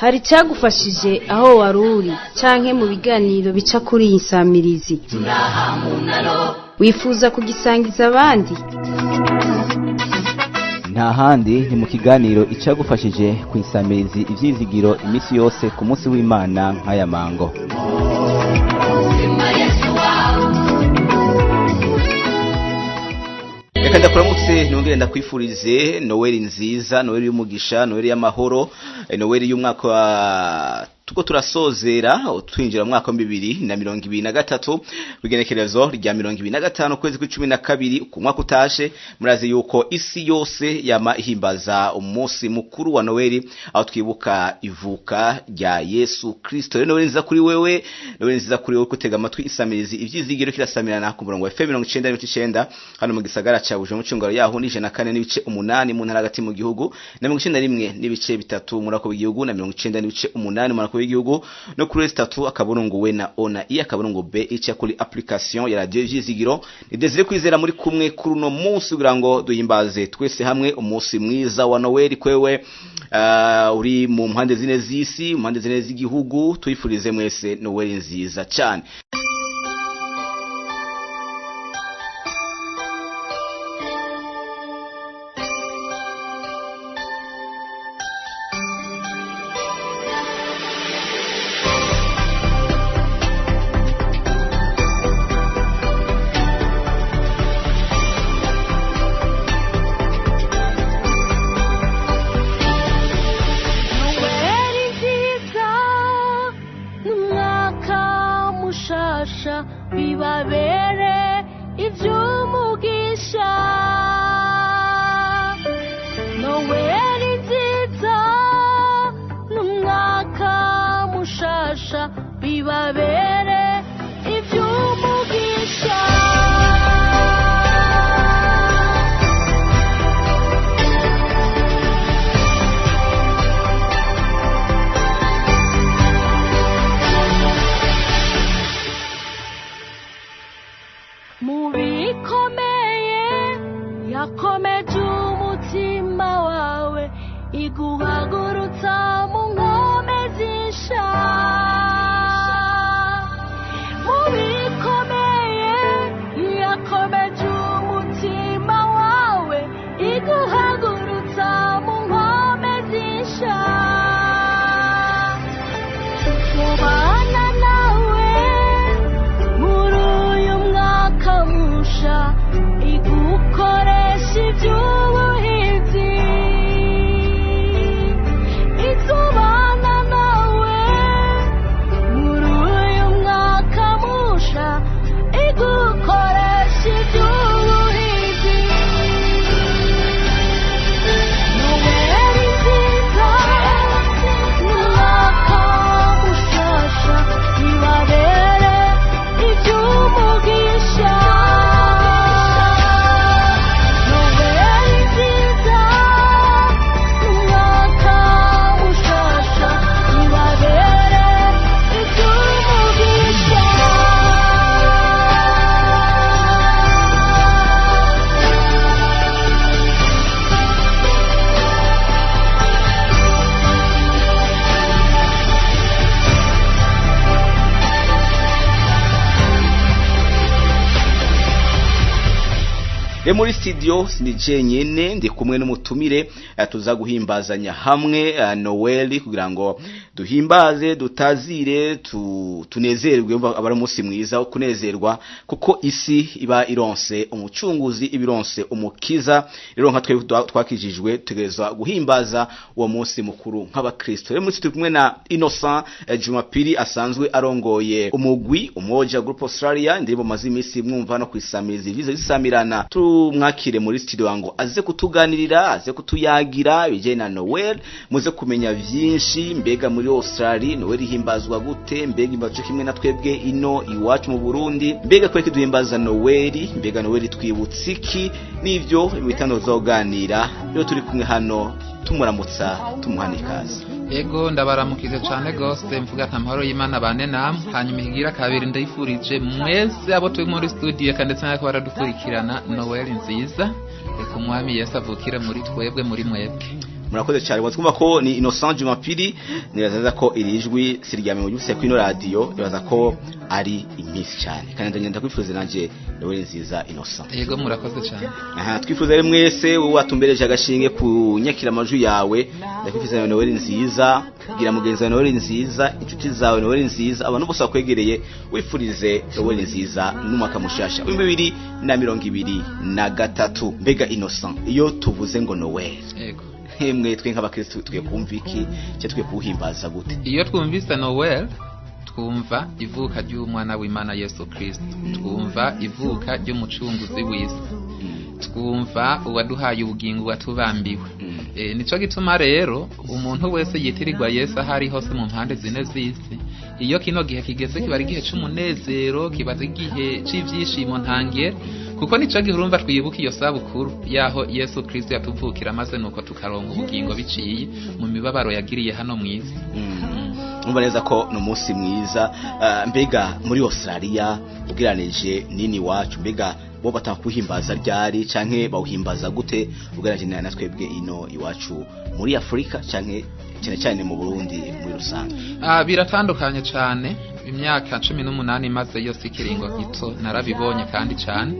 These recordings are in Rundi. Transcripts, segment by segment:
Hari icyagufashije aho wari uri canke mu biganiro bica kuri iyi nsamirizi, wifuza kugisangiza abandi? Nta handi ni mu kiganiro Icagufashije ku Isamirizi Ivyizigiro, iminsi yose ku munsi w'Imana nk'aya mango. Reka ndakuramutse, nongere ndakwifurize Noweli nziza, Noweli y'umugisha, Noweli y'amahoro, Noweli y'umwaka wa tuko turasozera twinjira mu mwaka wa 2023, w'igenekerezo rya 25 kwezi kw'icumi na kabiri ku mwaka utashe. Murazi yuko isi yose yama ihimbaza umunsi mukuru wa Noweli, aho twibuka ivuka rya Yesu Kristo. Rero Noweli nziza kuri wewe, Noweli nziza kuri wewe kutega amatwi Isamirizi Ivyizigiro, kirasamirana ku murongo wa FM 99.9 hano mu gisagara ca Bujumbura, mu cungaro yaho ni 104.8 mu ntara hagati mu gihugu, na 91.3 muri ako gihugu, na 90.8 muri ako w'igihugu, no kuri W, W na O na I akaburungu B ica kuri application ya Radio Ivyizigiro. Ni Desire Kwizera muri kumwe kuri uno munsi kugira ngo duhimbaze twese hamwe umunsi mwiza wa Noel. Kwewe uri mu mpande zine z'isi, mu mpande zine z'igihugu, tuyifurize mwese Noel nziza cyane. Noweli nziza n'umwaka mushasha bibabere ivy'umugisha. Noweli nziza n'umwaka mushasha bibabere ivy'umugisha. Mu bikomeye yakomeje umutima wawe, iguhagurutsa mu nkome zisha. Mu bikomeye yakomeje umutima wawe, iguhagurutsa mu nkome zisha. Mubana nawe muri uyu mwaka musha, igukoresha iby'ubuhinzi. Izubana nawe muri uyu mwaka musha, igukoresha iby'ubuhinzi. Noweli nziza n'umwaka mushasha bibabere iby'umugisha. Noweli nziza n'umwaka mushasha bibabere iby'umugisha. Rero muri studio ni jenyene, ndi kumwe n'umutumire, tuza guhimbazanya hamwe Noel kugira ngo duhimbaze, dutazire, tunezerwe. Umva, aba ari umunsi mwiza wo kunezerwa kuko isi iba ironse umucunguzi, iba ironse umukiza. Rero nka twe twakijijwe tutegerezwa guhimbaza uwo munsi mukuru nk'abakristo. Rero muri turi kumwe na Innocent Jumapili, asanzwe arongoye umugwi Umoja Group Australia, indirimbo maze iminsi mwumva no kwisamiza vize zisamirana. Tumwakire muri studio ngo aze kutuganirira, aze kutuyagira ibijyanye na Noel, muze kumenya vyinshi. Mbega muri Australia Noel ihimbazwa gute? Mbega imbazo kimwe na twebwe ino iwacu mu Burundi? Mbega kwereke duhimbaza Noel? Mbega Noel twibutsa iki? Nivyo ibitando tuzoganira. Rero turi kumwe hano, tumuramutsa, tumuha ikaze. Ego, ndabaramukije cyane gose, mvuga ati amahoro y'Imana bane namwe. Hanyuma ihigira kabiri, ndayifurije mwese abo turi muri studio kandi ndetse n'abako baradukurikirana Noel nziza. Reka Umwami Yesu avukire muri twebwe, muri mwebwe. Murakoze cyane. Watwumva ko ni Innocent Jumapili, nibaza ko iri jwi siryame mu byuse kwino radio, nibaza ko ari iminsi cyane. Kandi ndagenda kwifuza nanje Noel nziza Innocent. Yego, murakoze cyane. Aha twifuza rero mwese wowe watumbereje agashinge ku nyakira amajwi yawe, ndakwifuza Noel nziza, gira mugenzi wawe Noel nziza, inshuti zawe Noel nziza, abantu bose bakwegereye wifurize Noel nziza n'umwaka mushasha 2023. Mbega Innocent, iyo tuvuze ngo Noel, Yego. hemwe twe nk'abakristo twe kumva iki cyo twe kuhimbaza gute? Iyo twumvise Noel twumva ivuka ry'umwana w'Imana Yesu Kristo, twumva ivuka ry'umucunguzi w'isi, twumva uwaduhaye ubugingo watubambiwe. Nico gituma rero umuntu wese yitirirwa Yesu aho ari hose mu mpande zine z'isi, iyo kino gihe kigeze kiba ari igihe c'umunezero, kiba ari igihe c'ivyishimo ntangere, kuko nico gihe urumva twibuka iyo sabukuru yaho Yesu Kristo yatuvukira, maze nuko tukaronka ubugingo biciye mu mibabaro yagiriye hano mw'isi. Numva neza ko ni umunsi mwiza. Mbega muri Australia ugereranije nini wacu, mbega bo batakuhimbaza ryari canke bawuhimbaza gute ugereranije na twebwe ino iwacu muri Afrika canke cyane cyane mu Burundi muri rusange? Biratandukanye cyane. Imyaka 18 maze yose ikiringo gito narabibonye kandi cyane.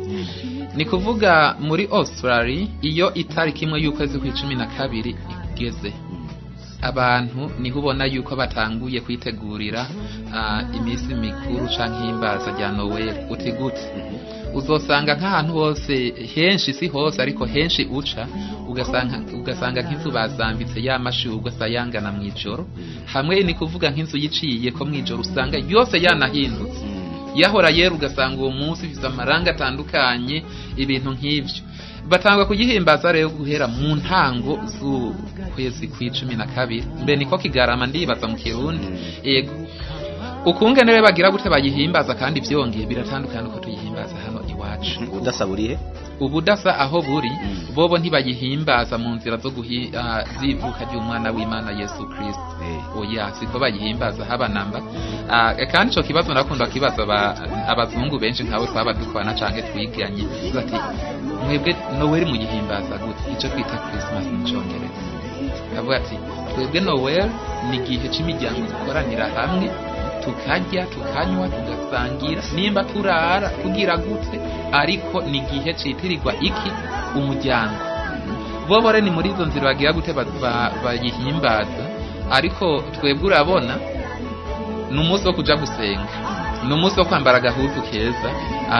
Ni kuvuga muri Australia iyo itariki imwe y'ukwezi kw'icumi na kabiri igeze, abantu niho ubona yuko batanguye kwitegurira iminsi mikuru canke ihimbaza rya Noel. Uti gute? Uzosanga nk'ahantu hose, henshi, si hose ariko henshi uca ugasanga nk'inzu bazambitse ya mashurwe asayangana mw'ijoro hamwe. Ni kuvuga nk'inzu yiciye ko mw'ijoro usanga yose yanahindutse, yahora yera ugasanga uwo munsi ifite amarangi atandukanye, ibintu nk'ivyo. Batangwa kugihimbaza rero guhera mu ntango z'ukwezi kw'icumi na kabiri, mbe niko kigarama ndibaza mu Kirundi. Yego, ukungene rero bagira gute bayihimbaza, kandi vyongeye biratandukanye uko tuyihimbaza hano iwacu. Ubudasa burihe? Ubudasa aho buri, bobo ntibayihimbaza mu nzira zo z'ivuka ry'umwana w'Imana Yesu Kristo. Oya, siko bayihimbaza haba namba. Kandi ico kibazo nakunda kibaza abazungu benshi nkabo twaba dukorana canke twiganye, bati mwebwe Noel muyihimbaza gute, ico twita Christmas mu Congereza? Kavuga ati twebwe Noel ni igihe c'imiryango dukoranira hamwe, tukarya, tukanywa, tugasangira, nimba turara kugira gute, ariko ni igihe citirirwa iki? Umuryango. Bobo rero ni muri izo nzira bagira gute bayihimbaza. Ariko twebwe urabona ni umunsi wo kuja gusenga, ni umunsi wo kwambara agahuzu keza,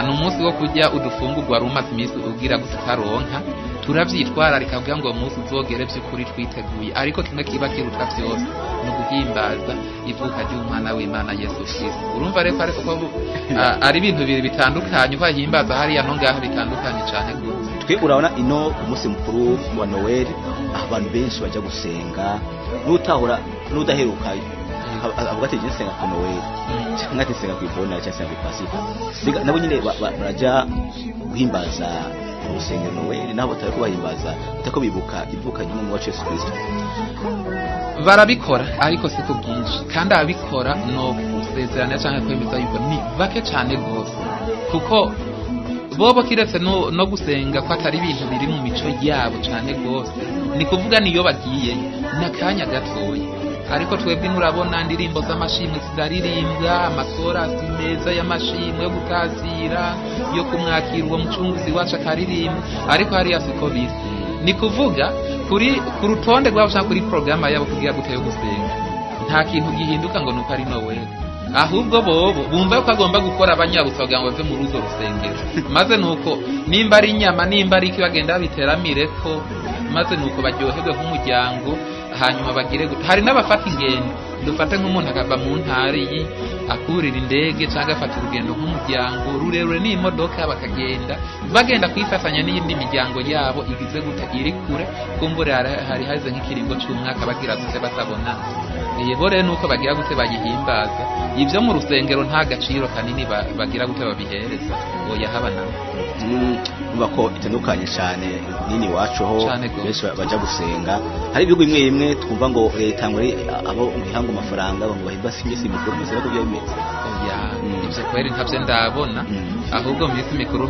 ni umunsi wo kurya udufungurwa wari umaze iminsi ugira gute utaronka. Turavyitwararika kugira ngo uwo munsi uzogere vy'ukuri twiteguye, ariko kimwe kiba kiruta vyose ni uguhimbaza ivuka ry'umwana w'Imana Yesu Kristo. Urumva rero ko ariko ko ari ibintu bibiri bitandukanye, uko ahimbaza hariya no ngaha bitandukanye cane gose. Twe urabona ino umunsi mukuru wa Noel abantu benshi bajya gusenga, n'utahora n'udaheruka avuga ati nsenga ku Noel cyangwa ati nsenga ku Ibona cyangwa nsenga ku Pasika. Mbega nabo nyine barajya guhimbaza mu rusengero Noel, nabo batari kubahimbaza batako bibuka ivuka ry'umwami wacu Yesu Kristo? Barabikora ariko si ku bwinshi, kandi ababikora no gusezerana cyangwa kwemeza yuko ni bake cyane rwose, kuko bobo kiretse no gusenga ko atari ibintu biri mu mico yabo cyane rwose. Ni kuvuga niyo bagiyeyo ni akanya gatoya. Ariko twebwe nurabona indirimbo z'amashimwe ziraririmbwa, amakorasi meza y'amashimwe yo gutazira, yo kumwakira uwo mucunguzi wacu akaririmba, ariko hariya siko biri. Ni kuvuga kuri ku rutonde rwabo cyangwa kuri porogaramu yabo kugira gute yo gusenga, nta kintu gihinduka ngo nuko ari Noel. Ahubwo bobo bumva ko agomba gukora abanyabutsa kugira ngo bave muri urwo rusengero, maze nuko nimba ari inyama, nimba ari iki, bagenda babiteramire ko, maze nuko baryoherwe nk'umuryango, hanyuma bagire gute. Hari n'abafata ingendo, dufate nk'umuntu akava mu ntara iyi akurira indege cyangwa afata urugendo nk'umuryango rurerure n'imodoka, bakagenda bagenda kwifatanya n'iyindi miryango yabo igize gute iri kure, kumbure hari haze nk'ikiringo c'umwaka bagira gute batabona. Yebo rero nuko bagira gute bayihimbaza. Ibyo mu rusengero nta gaciro kanini bagira gute babihereza, oya, haba nabo. Urumva ko itandukanye cyane nini iwacu ho Cane gose. benshi baja gusenga. Hari ibihugu bimwe bimwe twumva ngo leta ngo abo ihanga amafaranga ngo bahimbaze iminsi mikuru, mbese niko byaba bimeze? Oya, ivyo kweri ntavyo ndabona. Ahubwo mu minsi mikuru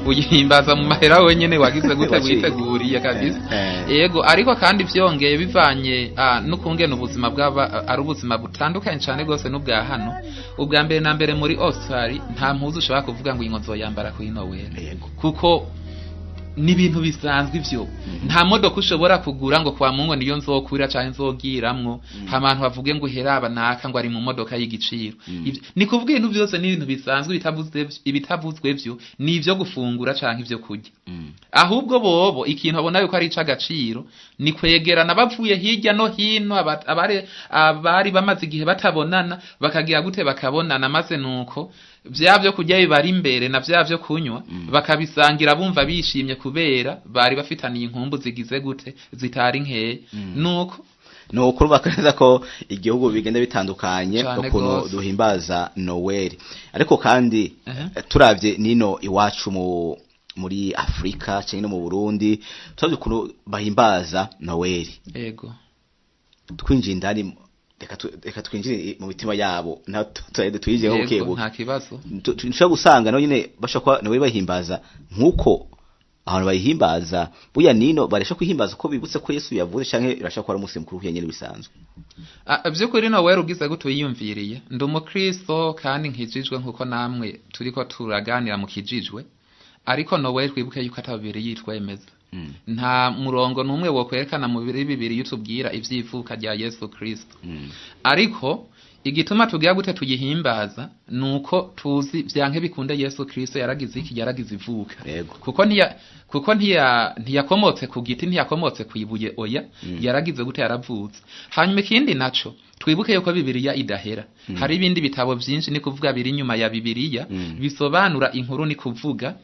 Uyihimbaza mu mahera wenyene wagize gute, Waciye. witeguriye kabisa. Eh. Yego, ariko kandi vyongeye bivanye n'ukungene ubuzima bw'aba ari ubuzima butandukanye cane gose n'ubwa hano. Ubwa mbere na mbere, muri Australia nta mpuzu ushobora kuvuga ngo iyi ngo nzoyambara kuri Noel, kuko ni ibintu bisanzwe ivyo. Nta modoka ushobora kugura ngo kwa Mungu niyo nzokurira canke nzogiramwo, abantu bavuge ngo heraba naka ngo ari mu modoka y'igiciro. Ni kuvuga ibintu byose ni ibintu bisanzwe, ibitavuzwe vyo ni ivyo gufungura canke ivyo kurya. Ahubwo bobo ikintu babona yuko ari ic'agaciro ni kwegerana bavuye hirya no hino, abari bamaze igihe batabonana bakagira gute, bakabonana, maze nuko vya vyo kurya bibari imbere na vya vyo kunywa bakabisangira bumva bishimye, kubera bari bafitaniye inkumbu zigize gute, zitari nkeya, nuko Ni ukuri neza ko igihugu bigenda bitandukanye Cane ukuntu gose. duhimbaza Noel. Ariko kandi turavye nino iwacu muri Afrika canke no mu Burundi, turavye ukuntu bahimbaza Noel, twinjiye indani, reka twinjire mu mitima yabo, na tuyinjire nko Yego, bukebuke. Nta kibazo. Nshobora gusanga nabo nyene bashobora kuba Noel bahimbaza nkuko abantu bayihimbaza buya nino, baresha kwihimbaza ko bibutse ko Yesu yavuze, canke barashobora kuba ari umunsi mukuru kuya nyene bisanzwe. Vy'ukuri Noel ugize gute wiyumviriye, ndi umukristo kandi nkijijwe nkuko namwe turiko turaganira mu kijijwe, ariko Noel twibuke yuko ata bibiri yitwemeza. Nta murongo n'umwe wokwerekana mu biri bibiri yutubwira ivy'ivuka rya Yesu Kristo. Ariko igituma tugira gute tuyihimbaza nuko tuzi vyanke bikunde Yesu Kristo yaragize iki, yaragize ivuka. Kuko ntiyakomotse ku giti, ntiyakomotse ku ibuye, oya. Yaragize gute, yaravutse. Hanyuma ikindi naco, twibuke yuko Bibiliya idahera. Hari ibindi bitabo vyinshi, ni kuvuga biri inyuma ya Bibiliya, bisobanura inkuru, ni kuvuga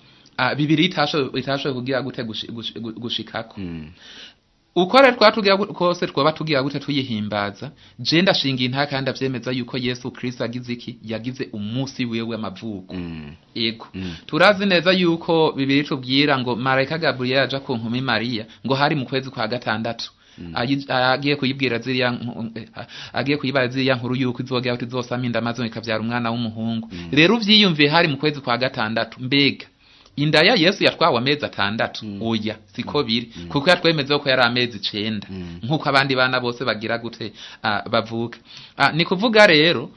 Bibiliya itashoboye kugira gute gushikako. Uko rero twatugira kose twaba tugira gute tuyihimbaza, je ndashinga intahe kandi avyemeza yuko Yesu Kristo agize iki, yagize umunsi wiwe w'amavuko. Ego. Turazi neza yuko Bibiri tubwira ngo marayika Gabriel aja ku nkumi Mariya ngo hari mu kwezi kwa gatandatu. Agiye kuyibwira ziriya agiye kuyibaza ziriya nkuru yuko izogera kuti izosama inda maze ikavyara umwana w'umuhungu. Rero uvyiyumviye, hari mu kwezi kwa gatandatu, mbega inda ya Yesu yatwawe amezi 6? Oya, siko biri, kuko yatwemeza ko yari amezi 9, nk'uko abandi bana bose bagira gute, bavuka. Ni kuvuga rero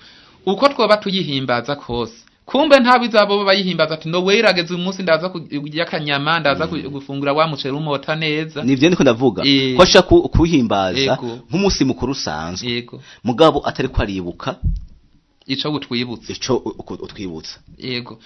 uko twoba tuyihimbaza kose, kumbe nta bizabo bayihimbaza ati Noel irageze uyu munsi, ndaza kurya akanyama, ndaza gufungura wa muceri umota neza. Nivyo ndiko ndavuga, ko ashaka kuwuhimbaza nk'umunsi mukuru usanzwe, mugabo atari ko aribuka ico butwibutse. Ico utwibutsa. Yego,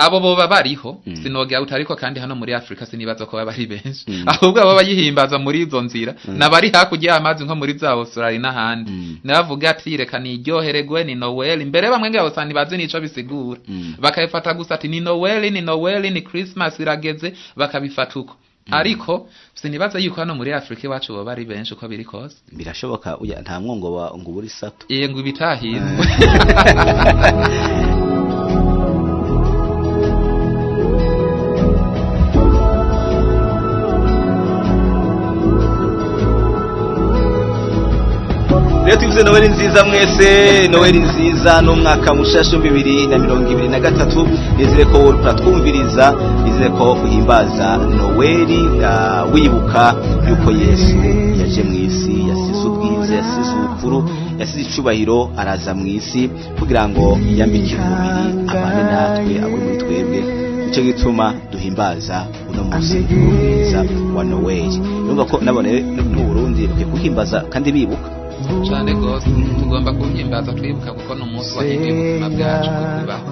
abo boba bariho, sinogera utariko, kandi hano muri Afrika sinibaza ko baba ari benshi. Ahubwo abo bayihimbaza muri izo nzira nabari hakurya y'amazi, nko muri za Australia n'ahandi. Nabavuga ati reka niryohererwe, ni Noel. Mbere bamwe ngabo usanga ntibazi nico bisigura, bakabifata gusa ati ni Noel, ni Noel, ni Christmas irageze, bakabifata uko. Ariko sinibaza yuko hano muri Afrika iwacu boba ari benshi uko biri kose. Birashoboka, uya nta mwongo ngo ubure isato. Ngo ibitahizwe. Rero tuvuze Noel nziza mwese, Noel nziza n'umwaka mushasha 2023. Nizere ko wowe uratwumviriza, nizere ko uhimbaza Noel wibuka yuko Yesu yaje mu isi, yasize ubwiza, yasize ubukuru, yasize icubahiro, araza mu isi kugira ngo yiyambike umubiri, abane natwe, abe muri twebwe. Nicyo gituma duhimbaza uno munsi mwiza wa Noel. Urumva ko nabone n'u Burundi bakwiye kuhimbaza kandi bibuka. Cane gose, tugomba kuhimbaza twibuka, kuko ni umunsi wahinduye ubuzima bwacu bwo kubaho,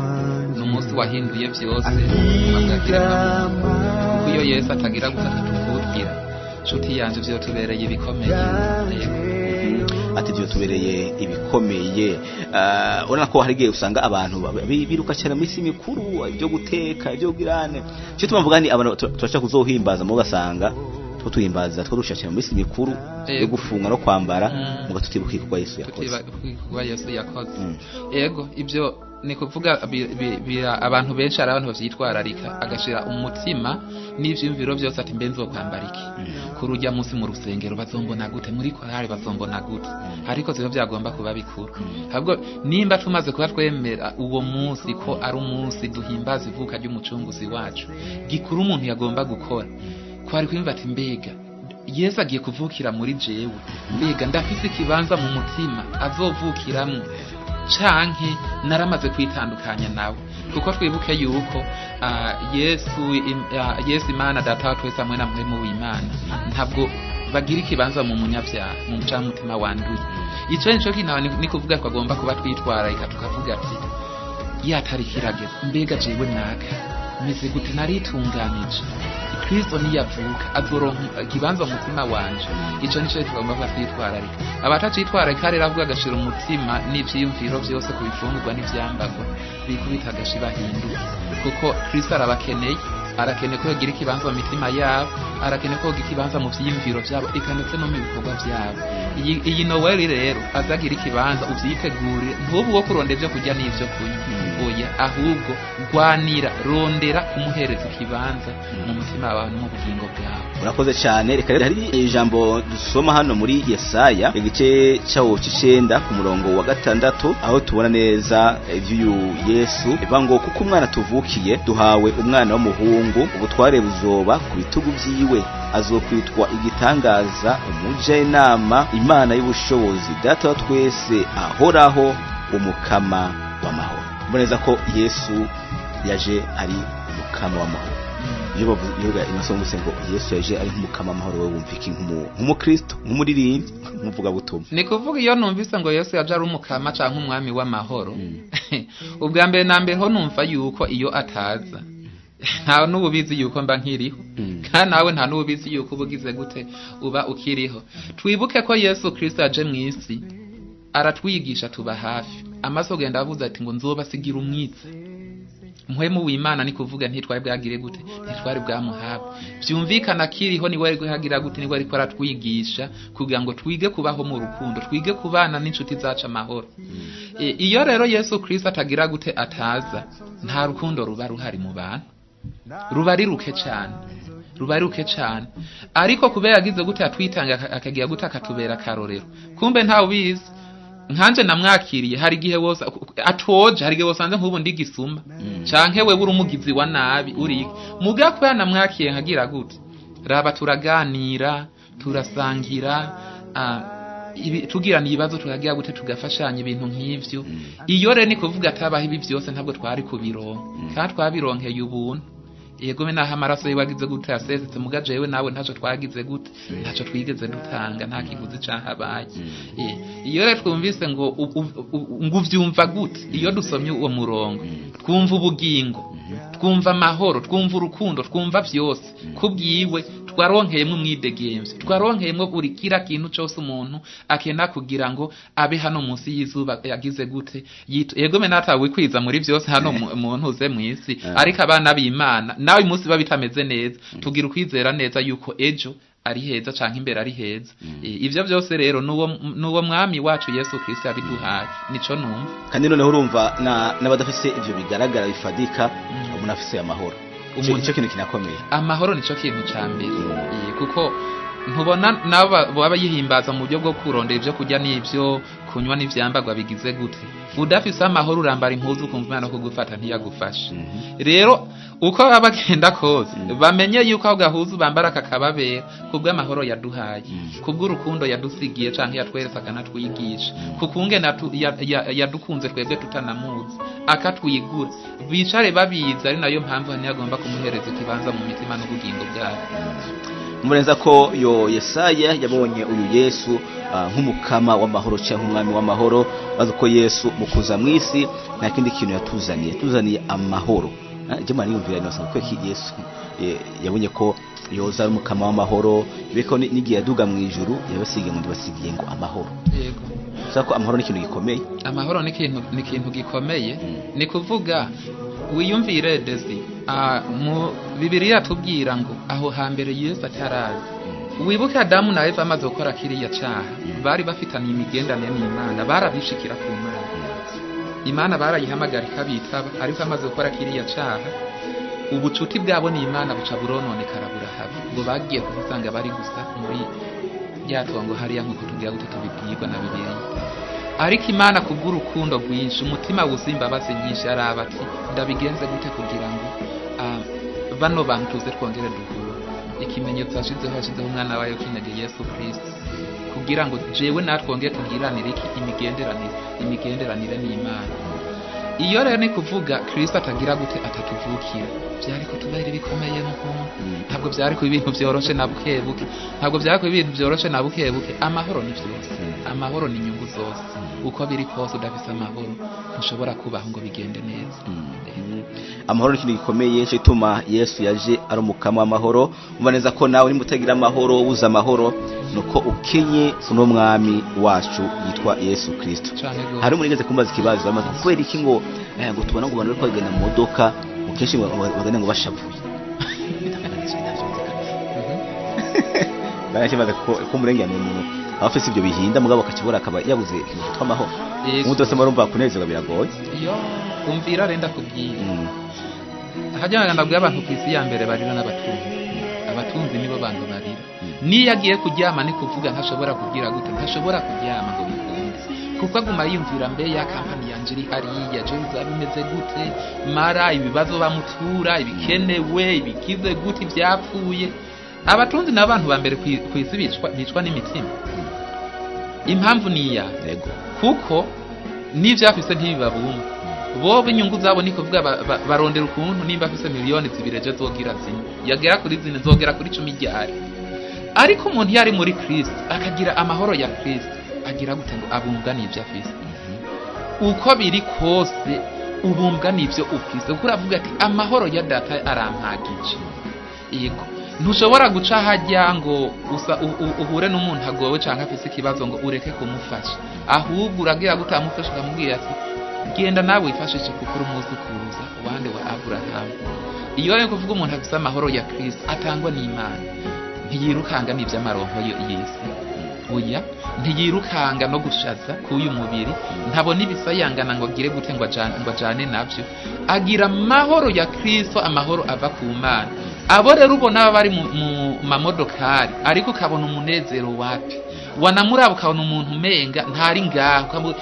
ni umunsi wahinduye vyose ubuzima bwa kiremwamuntu, kuko iyo Yesu atagira gusa atatuvukira, nshuti yanje, vyo tubereye ibikomeye. Yego. Ati byo tubereye ibikomeye. Urabona ko hari igihe usanga abantu biruka cyane mu minsi mikuru, ibyo guteka, ibyo kugirane. Cyo tubavuga ni abantu turashaka kuzohimbaza, mu ugasanga two tuhimbaza two dushakira mu minsi mikuru yo gufunga no kwambara, muga tutibuka igikorwa Yesu yakoze. Tutiba kuba Yesu yakoze. Yego, ibyo ni kuvuga abantu benshi hari abantu bavyitwararika, agashira umutima n'ivyiyumviro byose ati mbe nzokwambara iki kuri urya munsi mu rusengero, bazombona gute muri korali, bazombona gute, ariko sivyo byagomba kuba bikuru. Ahubwo nimba tumaze kuba twemera uwo munsi ko ari umunsi duhimbaza ivuka ry'umucunguzi wacu, gikuru umuntu yagomba gukora kwari kwiyumva ati mbega Yesu agiye kuvukira muri jewe, mbega ndafise ikibanza mu mutima azovukiramwo, canke naramaze kwitandukanya nawe? Kuko twibuke yuko Yesu Imana Data wa twese hamwe na Mpwemu w'Imana ntabwo bagira ikibanza mu munyabyaha, mu mucamutima wanduye. Ico nico kintu ni kuvuga ko agomba kuba twitwararika, tukavuga ati ya tariki irageze, mbega jewe naka meze gute, naritunganije? Kristo niyavuka azoronka ikibanza mu mutima wanje? Ico nico tugomba kuba twitwararika. Abatacitwararika rero avuga agashira umutima n'ivyiyumviro vyose ku bifungurwa n'ivyambagwa, bikubita agashi bahinduke, kuko Kristo arabakeneye. Arakeneye ko yogira ikibanza mu mitima yabo, arakeneye ko yogira ikibanza mu vyiyumviro vyabo, eka ndetse no mu bikorwa vyabo. Iyi Noweli rero azagira ikibanza, uvyitegurire. Ntubu wo kurondera ivyo kurya n'ivyo kunywa, oya, ahubwo rwanira, rondera kumuhereza ikibanza mu mutima wawe no mu bugingo bwawe. Urakoze cyane. Reka rero hari ijambo dusoma hano muri Yesaya igice cyawo c'icenda ku murongo wa 6, aho tubona neza ivy'uyu Yesu bivuga ngo kuko umwana tuvukiye, duhawe umwana w'umuhungu, ubutware buzoba ku bitugu vyiwe, azokwitwa igitangaza, umujyanama, Imana y'ubushobozi, Data wa twese ahoraho, umukama w'amahoro. Mboneza ko Yesu yaje ari umukama w'amahoro. Iyo bavuze, iyo inaso mvuze ngo Yesu yaje ari nk'umukama w'amahoro, wowe wumva iki nk'umukristo, nk'umuririmbyi, nk'umuvugabutumwa? Ni kuvuga iyo numvise ngo Yesu yaje ari umukama canke umwami w'amahoro, ubwa mbere na mbere ho numva yuko iyo ataza nta n'ububizi yuko mba nkiriho, kandi nawe nta n'ububizi yuko uba ugize gute, uba ukiriho. Twibuke ko Yesu Kristo yaje mu isi aratwigisha, tuba hafi amaso genda avuze ati ngo nzobasigira umwitse Mpwemu w'Imana. Ni kuvuga ntitwari bwagire gute, ntitwari bwamuhabwe. Vyumvikana akiriho niwe ariko hagira gute, niwe ariko aratwigisha kugira ngo twige kubaho mu rukundo, twige kubana n'inshuti zacu amahoro. Iyo rero Yesu Kristo atagira gute, ataza, nta rukundo ruba ruhari mu bantu, ruba ari ruke cane, ruba ari ruke cane. Ariko kubera yagize gute, atwitanga, akagira gute, akatubera akarorero, kumbe ntawe ubizi nkanje namwakiriye. Hari igihe wose atoje, hari igihe wosanze nk'ubu ndi gisuma canke wewe uri umugizi wa nabi, uri muga kubera namwakiye nkagira gute, raba turaganira, turasangira, tugirana ibibazo tukagira gute, tugafashanya, ibintu nk'ivyo. Iyo rero ni kuvuga atabaho ibi byose ntabwo twari kubironka, kandi twabironkeye ubuntu. Yego, naho amaraso yiwe agize gute, yasesetse, muga jewe nawe ntaco twagize gute, ntaco twigeze dutanga, nta kiguzi cahabaye. Iyo rero twumvise ngo ngo uvyumva gute, iyo dusomye uwo murongo twumva ubugingo, twumva amahoro, twumva urukundo, twumva vyose kubwiwe. Twaronkeyemwo umwidegemvyo, twaronkeyemwo buri kira kintu cose umuntu akena kugira ngo abe hano munsi y'izuba yagize gute. Yego me natawe kwiza muri vyose hano mu ntuze mw'isi, ariko abana b'Imana nawe uyu munsi biba bitameze neza, tugira ukwizera neza yuko ejo ari heza canke imbere ari heza. Ivyo vyose rero nuwo mwami wacu Yesu Kristo yabiduhaye, nico numva. Kandi noneho urumva n'abadafise ivyo bigaragara bifadika, umuntu afise amahoro. Ico kintu kinakomeye. Amahoro nico kintu ca mbere. Kuko ntubona nabo baba yihimbaza mu buryo bwo kurondera ibyo kurya n'ibyo kunywa n'ivyambagwa bigize gute, udafise amahoro urambara impuzu ukumva Imana kugufata ntiyagufashe. Rero uko baba bagenda kose, bamenye yuko aho gahuzu bambara kakababera kubw'amahoro yaduhaye, kubw'urukundo yadusigiye canke yatweretse akanatwigisha, kukungene yadukunze twebwe tutanamuzi akatwigura. Bicare babizi, ari nayo mpamvu hano agomba kumuhereza ikibanza mu mitima n'ubugingo bwabo. Mureza ko yo Yesaya yabonye uyu Yesu nk'umukama w'amahoro cyangwa nk'umwami w'amahoro, bazi ko Yesu mu kuza mw'isi nta kindi kintu yatuzaniye, yatuzaniye amahoro. Je mara niyumvira nosanga ko iki Yesu yabonye ko yoza ari umukama w'amahoro, biko n'igihe yaduga mu ijuru yabasigiye ngo ndibasigiye ngo amahoro. Yego. Sako ko amahoro ni ikintu gikomeye. Amahoro ni ikintu gikomeye. Ni kuvuga wiyumvire desi, mu Bibiliya tubwira ngo aho hambere Yesu ataraza, wibuke Adamu na Eva amaze gukora kiriya caha, bari bafitaniye imigenderanire n'Imana, barabishikira ku Mana. Imana barayihamagara ikabitaba, ariko amaze gukora kiriya caha ubucuti bwabo n'Imana buca burononekara burahava. Ngo bagiye kuzisanga bari gusa muri rya tongo hariya, nk'uko tugira gute tubibwirwa na Bibiliya. Ariko Imana kubw'urukundo rwinshi, umutima wuzuye imbabazi nyinshi, araba ati ndabigenze gute kugira ngo bano bantu tuze twongere duhure. Ikimenyetso yashizeho umwana wayo kinege Yesu Kristo, kugira ngo jewe natwongere tugiranire iki imigenderanire n'Imana. Iyo rero ni kuvuga Kristo atagira gute atatuvukira, byari kutubera ibikomeye muhungu. Ntabwo byari kuba ibintu byoroshe na bukebuke, ntabwo byari kuba ibintu byoroshe na bukebuke. Amahoro ni byose, amahoro ni inyungu zose. Uko biri kose udafise amahoro ntushobora kubaho ngo bigende neza. Amahoro ni ikintu gikomeye cyo gituma Yesu yaje ari umukama w'amahoro. Umva neza ko nawe nimba utagira amahoro, ubuze amahoro, nuko ukenye uno mwami wacu yitwa Yesu Kristo. Cane gose. Hari umuntu yigeze kumbaza ikibazo, amaze kubera iki ngo ngo tubona ngo abantu bariko bagenda mu modoka ngo kenshi ngo bagenda ngo bashavuye. Barakibaza ko umurengera ni umuntu aba afise ibyo bihinda, mugabo akakibura akaba yabuze ikintu cyitwa amahoro. Umuntu wese murumva kunezerwa biragoye. Iyo umvira renda kubwira hajya ndabwira abantu ku isi ya mbere barira n'abatunzi. Abatunzi nibo bantu barira. Niyo agiye kuryama ni kuvuga ntashobora kugira gute, ntashobora kuryama ngo bikunde, kuko aguma yiyumvira mbe ya kampani yanje iri hariya je bizaba bimeze gute, mara ibibazo bamutura ibikenewe ibikize gute ibyapfuye. Abatunzi ni abantu ba mbere ku isi bicwa n'imitima. Impamvu ni iya Yego. kuko n'ibyo afise ntibibabumva bobo, inyungu zabo ni kuvuga barondera ukuntu nimba afise 2 miliyoni ejo zogira 4, yagera kuri 4 zogera kuri 10 ryari. Ariko umuntu iyo ari muri Kristo akagira amahoro ya Kristo, agira gute ngo abumbwa n'ibyo afise. Uko biri kose ubumbwa n'ibyo ufise, kuko uravuga ati amahoro ya data arampagije. Yego, ntushobora guca hajya ngo usa uhure n'umuntu agowe cyangwa afise ikibazo ngo ureke kumufasha, ahubwo uragira gute amufasha, ukamubwira ati genda nawe wifashishe kuko uri umwuzukuruza wande wa Aburahamu. Iyo rero kuvuga umuntu afise amahoro ya Kristo atangwa n'Imana, ntiyirukanga n'iby'amaronko y'isi, oya, ntiyirukanga no gushaza k'uyu mubiri, ntabona ibisayangana ngo agire gute ngo ajane nabyo. Agira amahoro ya Kristo, amahoro ava ku Mana. Abo rero ubona baba bari mu mamodokari, ariko ukabona umunezero wapi, wanamuraba ukabona umuntu umenga ntari ngaho,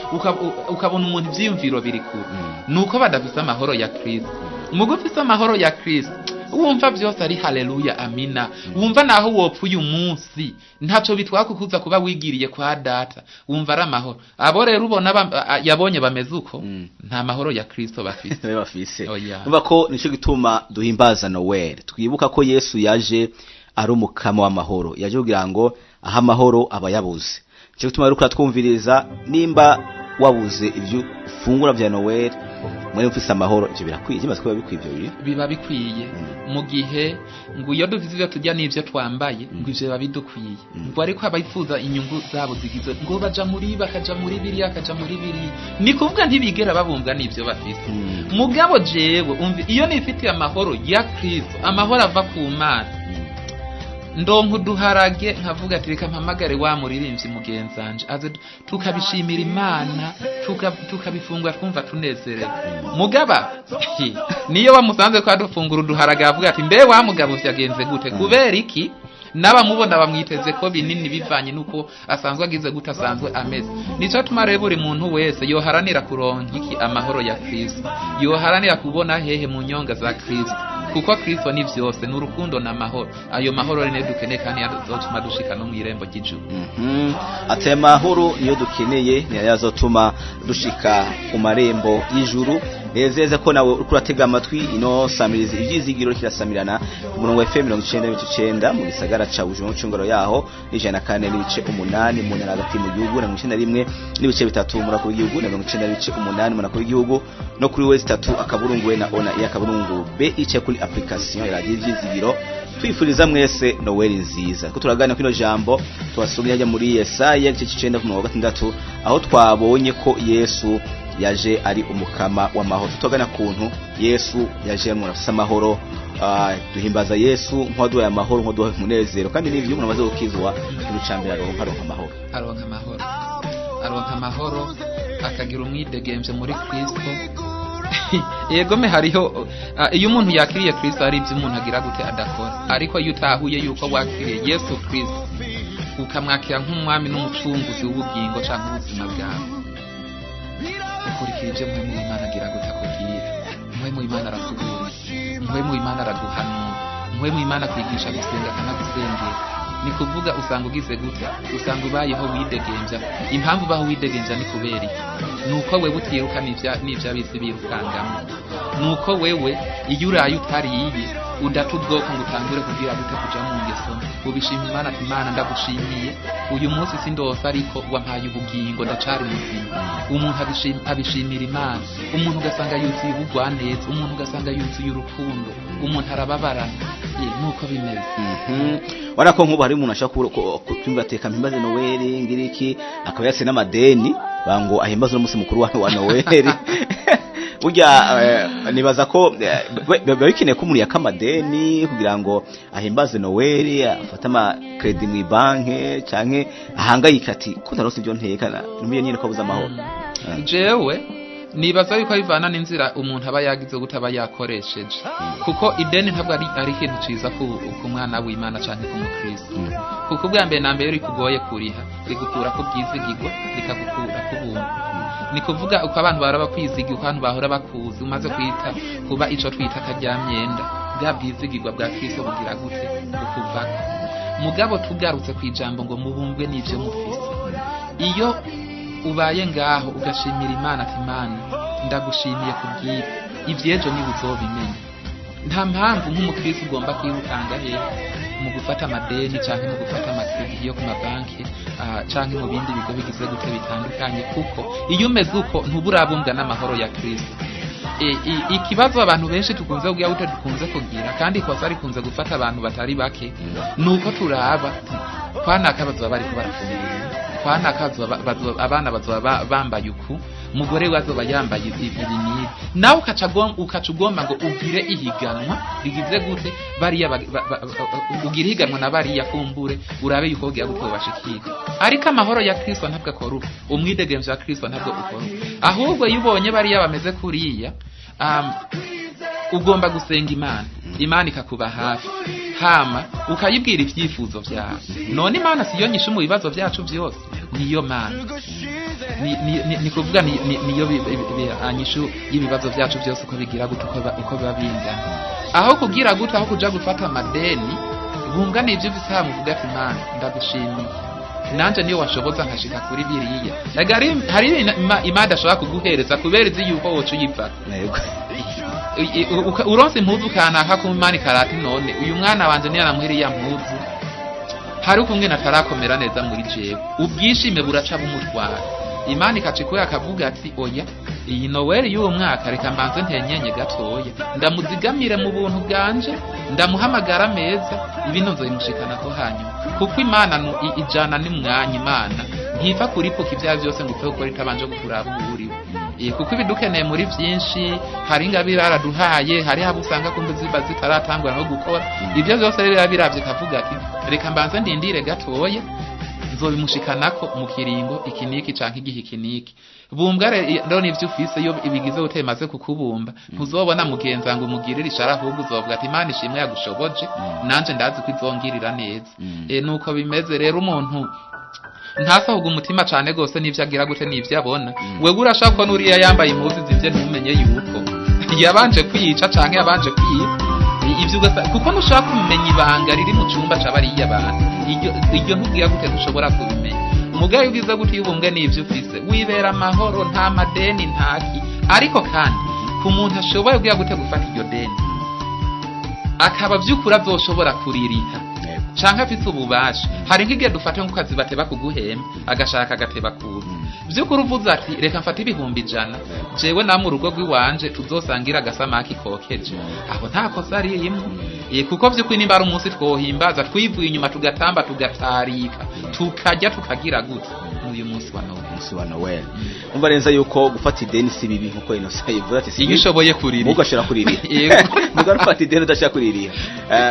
ukabona umuntu ivyiyumviro biri kure, nuko badafise amahoro ya Kristo. Mugo ufise amahoro ya Kristo wumva byose ari haleluya amina, wumva naho wopfa uyu munsi ntacyo bitwaka kuza kuba wigiriye kwa data, wumva ari amahoro. Abo rero ubona yabonye bameze uko, nta mahoro ya Kristo bafise. Nawe bafise. Oya. Umva ko nico gituma duhimbaza Noel, twibuka ko Yesu yaje ari umukama w'amahoro, yaje kugira ngo ahe amahoro abayabuze. Nico gituma rero twumviriza, nimba wabuze ibyo ufungura vya Noel, mwene mufise amahoro, ivyo birakwiye, kimaze kuba bikwiye ivyo bintu. Biba bikwiye mu gihe ngo iyo dufite ibyo turya n'ibyo twambaye, ngo ivyo biba bidukwiye. Ngo ariko abifuza inyungu zabo zigizwe ngo baja muri bakaja muri biriya bakaja muri biriya, ni kuvuga ntibigera babumbwa n'ibyo bafise. Mugabo jewe umva, iyo nifitiye amahoro ya Kristo, amahoro ava ku Mana, ndonka uduharage nkavuga ati reka mpamagare wa muririmbyi mugenzanje aze tukabishimira Imana, tukabifungura twumva tunezerewe. Mugaba niyo bamusanze ko adufungura uduharage avuga ati mbe wa mugabo vyagenze gute? Kubera iki? N'abamubona bamwiteze ko binini bivanye n'uko asanzwe agize gute, asanzwe ameze. Nico tuma rero buri muntu wese yoharanira kuronka iki? Amahoro ya Kristo. Yoharanira kubona hehe? Mu nyonga za Kristo, kuko Kristo ni vyose, ni urukundo n'amahoro. Ayo mahoro rero niyo dukeneye kandi azotuma dushika no mw'irembo ry'ijuru. Ati aya mahoro niyo dukeneye, niyo azotuma dushika ku marembo y'ijuru. Nezeze ko nawe uriko uratega amatwi ino samirizi ivyizigiro kirasamirana ku murongo wa FM 99.9 mu gisagara ca Bujumbura mu yaho, 104.8 mu ntara hagati mu gihugu, na 91.3 mu murako w'igihugu, na 90.8 mu murako w'igihugu, no kuri wezi tatu akaburungu we na ona iya akaburungu b ice kuri application ya radio ivyizigiro. Twifuriza mwese Noel nziza. Ko turaganira kino jambo twasomye hajya muri Yesaya igice c'icenda ku murongo wa 6, aho twabonye ko Yesu yaje ari umukama w'amahoro. Tutagana kuntu Yesu yaje ari umuntu afise amahoro. Duhimbaza Yesu nk'uwaduhaye amahoro, nk'uwaduhaye umunezero, kandi n'ivyo umuntu amaze gukizwa, ikintu ca mbere aronka amahoro. Aronka amahoro, aronka amahoro. Akagira umwidegemvyo muri Kristo. Yegome, hariho iyo umuntu yakiriye Kristo hari ibyo umuntu agira gute adakora, ariko iyo utahuye yuko wakiriye Yesu Kristo, ukamwakira nk'umwami n'umucunguzi w'ubugingo canke ubuzima bwawe, ukurikira ibyo Mpwemu w'Imana agira gute akubwira. Mpwemu w'Imana arakubura, Mpwemu w'Imana araguhanura, Mpwemu w'Imana akwigisha gusenga, akanagusengera. Ni kuvuga usanga ugize gute, usanga ubayeho widegemvya. Impamvu ubaho widegemvya ni kubera iki? Ni uko wewe utiruka n'ivy'abisi birukangamo. Ni uko wewe iyo uraye utariye, udata ubwoko ngo utangure kugira gute, kuja mu ngeso mbi. Ubishima Imana ati: "Imana, ndagushimiye, uyu munsi sindose ariko wampaye ubugingo, ndacari muzima." Umuntu abishimira Imana. Umuntu ugasanga yuzuye ubugwaneza, umuntu ugasanga yuzuye urukundo, umuntu arababarana. Nuko bimeze. Ubona ko nk'ubu hari umuntu ashobora kumva ateka mpimbaze Noweli ngiriki, akaba yatse n'amadeni bango ahimbaze n'umunsi mukuru wa Noweli. Burya nibaza ko biba bikeneye ko umuntu yaka amadeni kugira ngo ahimbaze Noweli, afate ama crédit mu banke canke ahangayika ati ko ntaronse ibyo nteka, numiye nyene ko abuze amahoro. Jewe nibaza yuko bivana n'inzira umuntu aba yagize gute, aba yakoresheje, kuko ideni ntabwo ari ikintu ciza ku mwana w'Imana canke ku mukristo, kuko ubwa mbere na mbere rikugoye kuriha, rigukura ku bwizigirwa, rikagukura ku buntu. Ni kuvuga uko abantu bahora bakwizigira, uko abantu bahora bakuzi, umaze kwita kuba ico twita akaryamyenda, bwa bwizigirwa bwa Kristo bugira gute, bukuvako. Mugabo tugarutse ku ijambo ngo mubumbwe n'ivyo mufise, iyo ubaye ngaho ugashimira Imana ati: "Imana, ndagushimiye kubw'ibi, ivy'ejo niba uzobimenya." Nta mpamvu nk'umukristo ugomba kwirukanga hehe mu gufata amadeni canke mu gufata ama crédit yo ku mabanki canke mu bindi bigo bigize gute bitandukanye, kuko iyo umeze uko ntuba urabumbwa n'amahoro ya Kristo. Ikibazo abantu benshi tukunze kugira gute, dukunze kugira, kandi ikosa rikunze gufata abantu batari bake, nuko turaba kwanaka bazoba bariko barafungura, kwanaka abana bazoba bambaye uku, mugore we azoba yambaye ibi n'ibi, nawe ukaca ugomba ngo ugire ihiganwa rigize gute, bariya ugire ihiganwa na bariya, kumbure urabe yuko wogira gute wobashikira. Ariko amahoro ya Kristo ntabwo akora uko, umwidegemvyo wa Kristo ntabwo ukora uko. Ahubwo iyo ubonye bariya bameze kuriya, ugomba gusenga Imana, Imana ikakuba hafi, hama ukayibwira ibyifuzo byawe. None Imana siyo nyishu mu bibazo byacu byose? Niyo Mana. Ni kuvuga niyo nyishu y'ibibazo byacu byose, uko bigira gute, uko biba bingana. Aho kugira gute, aho kuja gufata amadeni, bungana ibyo ufise, hama uvuga ati: "Imana, ndagushimiye, nanje niyo washoboza nkashika kuri biriya." Ega hari ibintu Imana idashobora kuguhereza kubera izi yuko woca uyivako. Uronse impuzu kanaka ku Imana ikarata, none uyu mwana wanje niyo namuha iriya mpuzu, hari ukungene atarakomera neza muri jewe, ubwishime buraca bumutwara. Imana ikaca ikuye akavuga ati: "Oya, iyi Noweli y'uwo mwaka reka mbanze ntenyenye gatoya, ndamuzigamire mu buntu bwanje, ndamuhamagara meza, ibintu nzobimushikanako hanyuma." Kuko Imana ijana n'umwanya. Imana ntiva kuripuka ibyaha byose ngo upfe gukora itabanje kukuraba uwo uriwe. Kuko ibidukeneye muri byinshi, hari ingabire yaraduhaye, hari abo usanga kumbe ziba zitaratangura no gukora. Ibyo byose rero biba biravye, ikavuga ati: "Reka mbanze ndindire gatoya, nzobimushikanako mu kiringo iki niki canke igihe iki niki." Bumbwa rero n'ivyo ufise. Iyo ibigize utemaze kukubumba, ntuzobona mugenza ngo umugirire ishara, ahubwo uzovuga ati: "Imana ishimwe yagushoboje, nanje ndazi ko izongirira neza." Nuko bimeze rero. Umuntu ntasahuga umutima cane gose n'ivyo agira gute, n'ivyo abona. Wewe urashaka kubona uriya yambaye impuzu zivye, ntumenye yuko yabanje kwica canke yabanje kwiba ivyo, ugasa kuko ntushobora kumenya ibanga riri mu cumba ca bariya bantu. Iryo ntubwira gute, ntushobora kubimenya. Umugayo ubwiza gute, iyo ubumbwe n'ivyo ufise, wibera amahoro, nta madeni, ntaki. Ariko kandi ku muntu ashoboye kugira gute, gufata iryo deni, akaba vy'ukuri azoshobora kuririha canke afise ububasha, hari nk'igihe dufate nk'ukazi bateba kuguhemba, agashaka agateba kuza, vy'ukuri uvuze ati: "Reka mfate 100,000, jewe namwe urugo rw'iwanje tuzosangira agasamaki kokeje," aho nta kosa ririmwo. Kuko vy'ukuri nimba ari umunsi twohimbaza twivuye inyuma, tugatamba, tugatarika, tukarya, tukagira gute, n'uyu munsi wa Noel. Umunsi wa Noel, umva neza yuko gufata ideni si bibi, nkuko Innocent yivuze ati si Iyo bibi. ushoboye kuririha. Mugo ashobora kuririha. Yego. Mugo ufata ideni udashaka kuririha.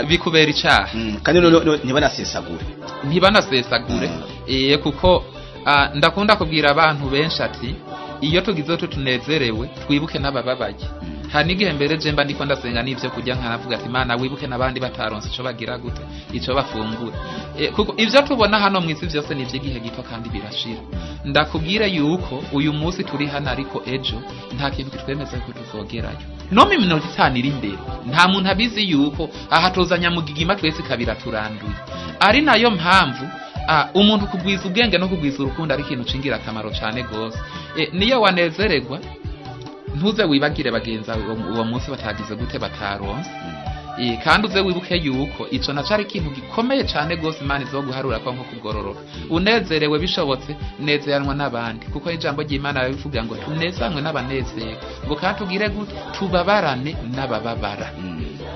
Bikubera icaha. Kandi none ntibanasesagure. Ntibanasesagure. Kuko ndakunda kubwira abantu benshi ati Iyo tugize utu tunezerewe, twibuke n'abababaye. Hari n'igihe mbere je mba ndiko ndasenga n'ivyo kurya, nkanavuga ati: "Imana, wibuke n'abandi bataronse ico bagira gute, ico bafungura." Kuko ivyo tubona hano mw'isi vyose ni ivy'igihe gito kandi birashira. Ndakubwire yuko uyu munsi turi hano, ariko ejo nta kintu kitwemeza ko tuzogerayo. No mu minota 5 iri imbere nta muntu abizi yuko aha tuzanya mugigima twese ikabira turanduye. Ari nayo mpamvu umuntu kugwiza ubwenge no kugwiza urukundo ari ikintu c'ingirakamaro cane gose. Niyo wanezererwa, ntuze wibagire bagenzi bawe uwo munsi batagize gute, bataronse. Kandi uze wibuke yuko ico naco ari ikintu gikomeye cane gose Imana izoguharura ko nko kugororoka. Unezerewe, bishobotse nezeranwa n'abandi, kuko ijambo ry'Imana rivuga ngo tunezanwe n'abanezerwa, ngo kandi tugire gute, tubabarane n'abababara.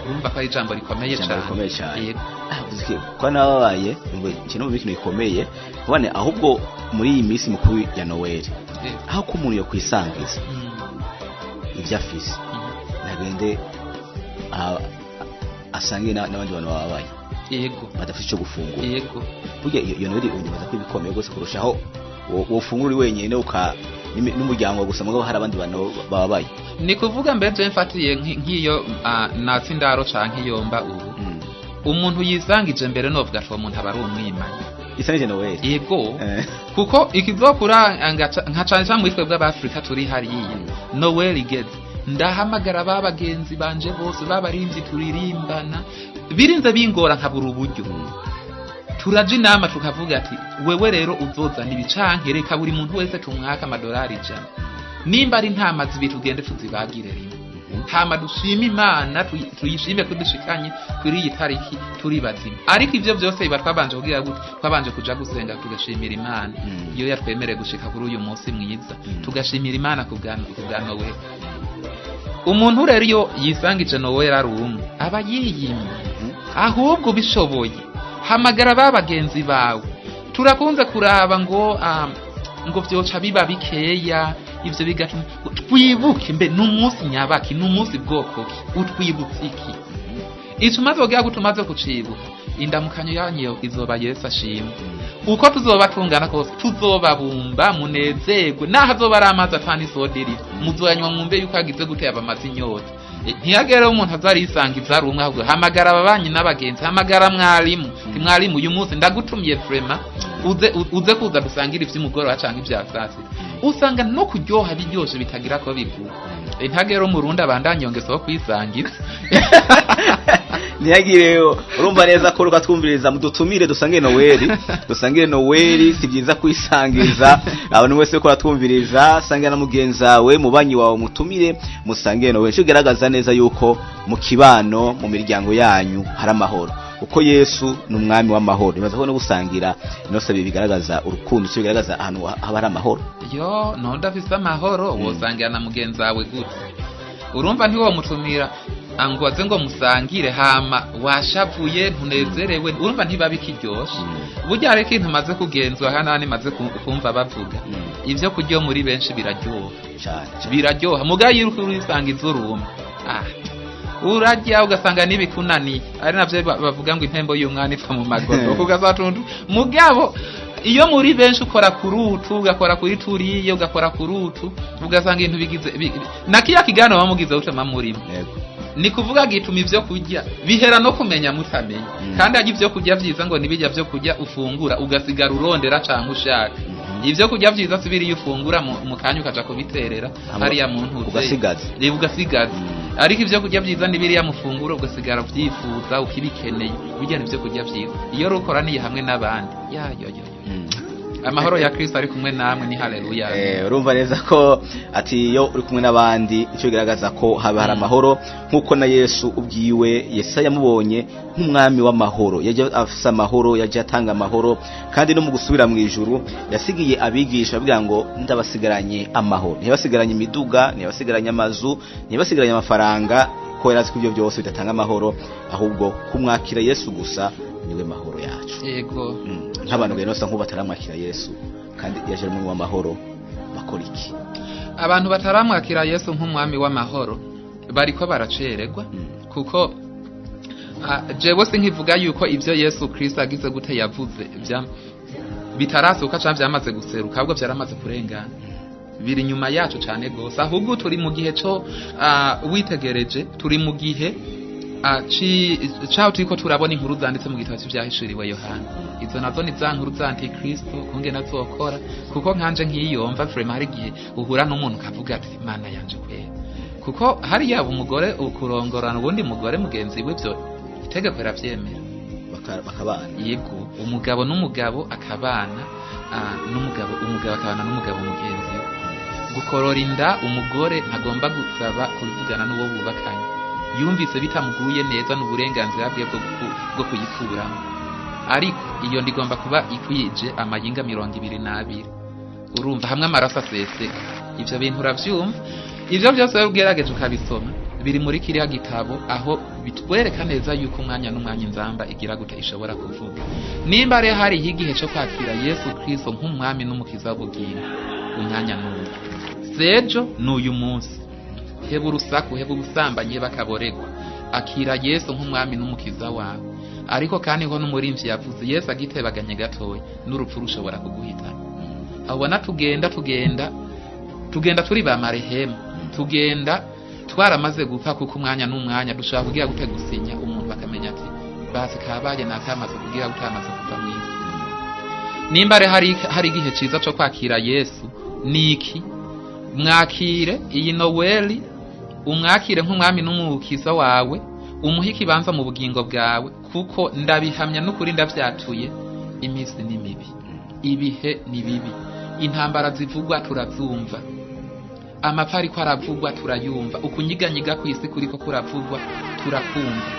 Urumva ko ari ijambo rikomeye Ijambo cane. rikomeye cane. Yego. Ah, uzi ko nababaye ngo ikintu mu bintu bikomeye ubone, ahubwo muri iyi minsi mikuru ya Noel, aho ko umuntu yokwisangiza ibyo afise, ntagende asange n'abandi bantu bababaye, badafite icyo gufungura. Burya iyo Noel unibaza ko ibikomeye rwose kurushaho wofungura uri wenyine uka n'umuryango gusa, mugabo hari abandi bantu bababaye. Ni kuvuga mbe je mfatiye nk'iyo natsi indaro canke iyo mba ubu, umuntu yisangije mbere novuga ati uwo muntu aba ari umwimanyi. Isangije Noel. Yego. Kuko ikizokuranga nka cane cane muri twebwe ab'Afrika turi hariya, Noel igeze ndahamagara ba bagenzi banje bose b'abarimvyi turirimbana, birinze bingora nkabura uburyo, turaja inama tukavuga ati: "Wewe rero uzozana ibi, canke reka buri muntu wese tumwaka amadolari 100, nimba ari intama zibiri tugende tuzibagire rimwe, hama dushime Imana, tuyishime ko dushikanye kuri iyi tariki turi bazima." Ariko ivyo byose biba twabanje kugira gute? Twabanje kuja gusenga, tugashimira Imana iyo yatwemereye gushika kuri uyu munsi mwiza, tugashimira Imana ku bwa Noel. Umuntu rero iyo yisangije Noel ari umwe aba yiyimye. Ahubwo ubishoboye hamagara ba bagenzi bawe. Turakunze kuraba ngo vyoca biba bikeya, ivyo bigatuma twibuke mbe ni umunsi nyabaki, ni umunsi bwoko ki, utwibutsa iki? Ico umaze kugira gute, umaze kucibuka, indamukanyo yanyu izoba "Yesu ashimwe". Uko tuzoba tungana kose tuzobabumba munezerwe, naho azoba ari amazi atani isodiri muzoyanywa, mwumve yuko agize gute, yabamaze inyota. Ntihagere umuntu aza arisangiza ari umwe, ahubwo hamagara ababanyi n'abagenzi, hamagara mwarimu. Ati: "Mwarimu, uyu munsi ndagutumiye vraiment, uze kuza dusangire ivy'umugoroba canke ivya sasita." Usanga no kuryoha biryoshe bitagira ko bigura. Ntihagere umurundi abandanya yongeseho kwisangiza. Ntihagire, urumva neza ko ruka twumviriza, mudutumire dusangire Noweli, dusangire Noweli. Si byiza kwisangiza. Abantu wese ko aratwumviriza, sangira na mugenzi wawe, mubanyi wawe, mutumire musangire Noweli. Cyo bigaragaza neza yuko mu kibano, mu miryango yanyu hari amahoro, uko Yesu ni umwami w'amahoro. Nibaza ko no gusangira ino sabe bigaragaza urukundo, cyo bigaragaza ahantu haba hari amahoro. Yo nonde afise amahoro, wosangira na mugenzi wawe gute? Urumva ntiwomutumira ngo aze ngo musangire, hama washavuye, ntunezerewe, urumva ntiba bikiryoshe. Burya hari ikintu maze kugenzura hano, hano maze kumva bavuga, ivyo kurya muri benshi biraryoha. Cyane cyane. Biraryoha, muga iyo uriko urisanga izuruma, urarya ugasanga n'ibikunaniye. Ari navyo bavuga ngo impembo y'umwana ipfa mu magodo, ugasanga mugabo iyo muri benshi ukora kuri utu, ugakora kuri turiye, ugakora kuri utu, ugasanga ibintu bigize na kiya kiganiro bamugize utema murimo. Ni kuvuga gituma ivyo kurya bihera no kumenya mutamenya. Kandi harya ivyo kurya vyiza ngo nibijya vyo kurya ufungura ugasigara urondera canke ushaka. Ivyo kurya vyiza si biriya ufungura mu kanya ukaja kubiterera hariya mu ntuze. Ugasigaza. Ugasigaza. Ariko ivyo kurya vyiza ni biriya mufungura ugasigara uvyifuza, ukibikeneye. Burya ni ivyo kurya vyiza iyo rukoraniye hamwe n'abandi. Ya yo yo yo. Amahoro ya Kristo ari kumwe namwe, ni haleluya. Urumva neza ko ati iyo uri kumwe n'abandi, icyo bigaragaza ko haba hari amahoro, nk'uko na Yesu ubwiwe Yesaya yamubonye nk'umwami w'amahoro. Yajya afise amahoro, yajya atanga amahoro, kandi no mu gusubira mu ijuru yasigiye abigisha bavuga ngo: "Ndabasigaranye amahoro." Ntibasigaranye imiduga, ntibasigaranye amazu, ntibasigaranye amafaranga, ko yari azi ko ibyo byose bidatanga amahoro, ahubwo kumwakira Yesu gusa niwe mahoro yacu. Nk'abantu rero basa nk'ubu bataramwakira Yesu kandi yaje ari umwami w'amahoro, bakora iki? Abantu bataramwakira Yesu nk'umwami w'amahoro bariko baracererwa. Kuko jewe sinkivuga yuko ivyo Yesu Kristo agize gute yavuze vya bitarasuka canke vyamaze guseruka, ahubwo vyaramaze kurengana. Biri nyuma yacu cyane gose. Ahubwo turi mu gihe cyo witegereje, turi mu gihe caho turiko turabona inkuru zanditse mu gitabo cy'ivyahishuriwe Yohana. Izo nazo ni za nkuru za Antikristo, kungene azokora. Kuko nkanje nkiyomva vraiment, hari igihe uhura n'umuntu ukavuga ati: "Mana yanje kwera!" Kuko hariya umugore ukurongorana ubundi mugore mugenzi we, ivyo itegeko riravyemera. Bakabana. Yego, umugabo n'umugabo akabana n'umugabo, umugabo akabana n'umugabo mugenzi we. Gukorora inda, umugore ntagomba gusaba kubivugana n'uwo bubakanye. Yumvise bitamuguye neza, n'uburenganzira bwe bwo kuyikuramo. Ariko iyo ndigomba kuba ikwije amayinga 22. Urumva hamwe amaraso aseseka, ivyo bintu uravyumva. Ivyo byose rero ugerageje ukabisoma, biri muri kiriya gitabo, aho bitwereka neza yuko umwanya n'umwanya inzamba igira gute, ishobora kuvuga. Nimba rero hariho igihe cyo kwakira Yesu Kristo nk'umwami n'umukiza w'ubugingo, umwanya n'uyu, sejo n'uyu munsi. Heba urusaku, heba ubusambanyi, heba akaboregwa, akira Yesu nk'umwami n'umukiza wawe. Ariko kandi ho n'umurimvyi yavuze, Yesu agitebaganye gatoya, n'urupfu rushobora kuguhitana. Ubona tugenda, tugenda, tugenda, turi ba marehemu, tugenda twaramaze gupfa, kuko umwanya n'umwanya dushobora kugira gute, gusinya, umuntu bakamenya ati: "Basi kabaye, nakamaze kugira gute, amaze kuva mu isi." Nimba rero hari igihe ciza co kwakira Yesu, ni iki. Mwakire iyi Noweli, umwakire nk'umwami n'umukiza wawe, umuhe ikibanza mu bugingo bwawe, kuko ndabihamya n'ukuri, ndavyatuye, iminsi ni mibi, ibihe ni bibi. Intambara zivugwa turazumva, amapfa ariko aravugwa turayumva, ukunyiganyiga kw'isi kuriko kuravugwa turakumva.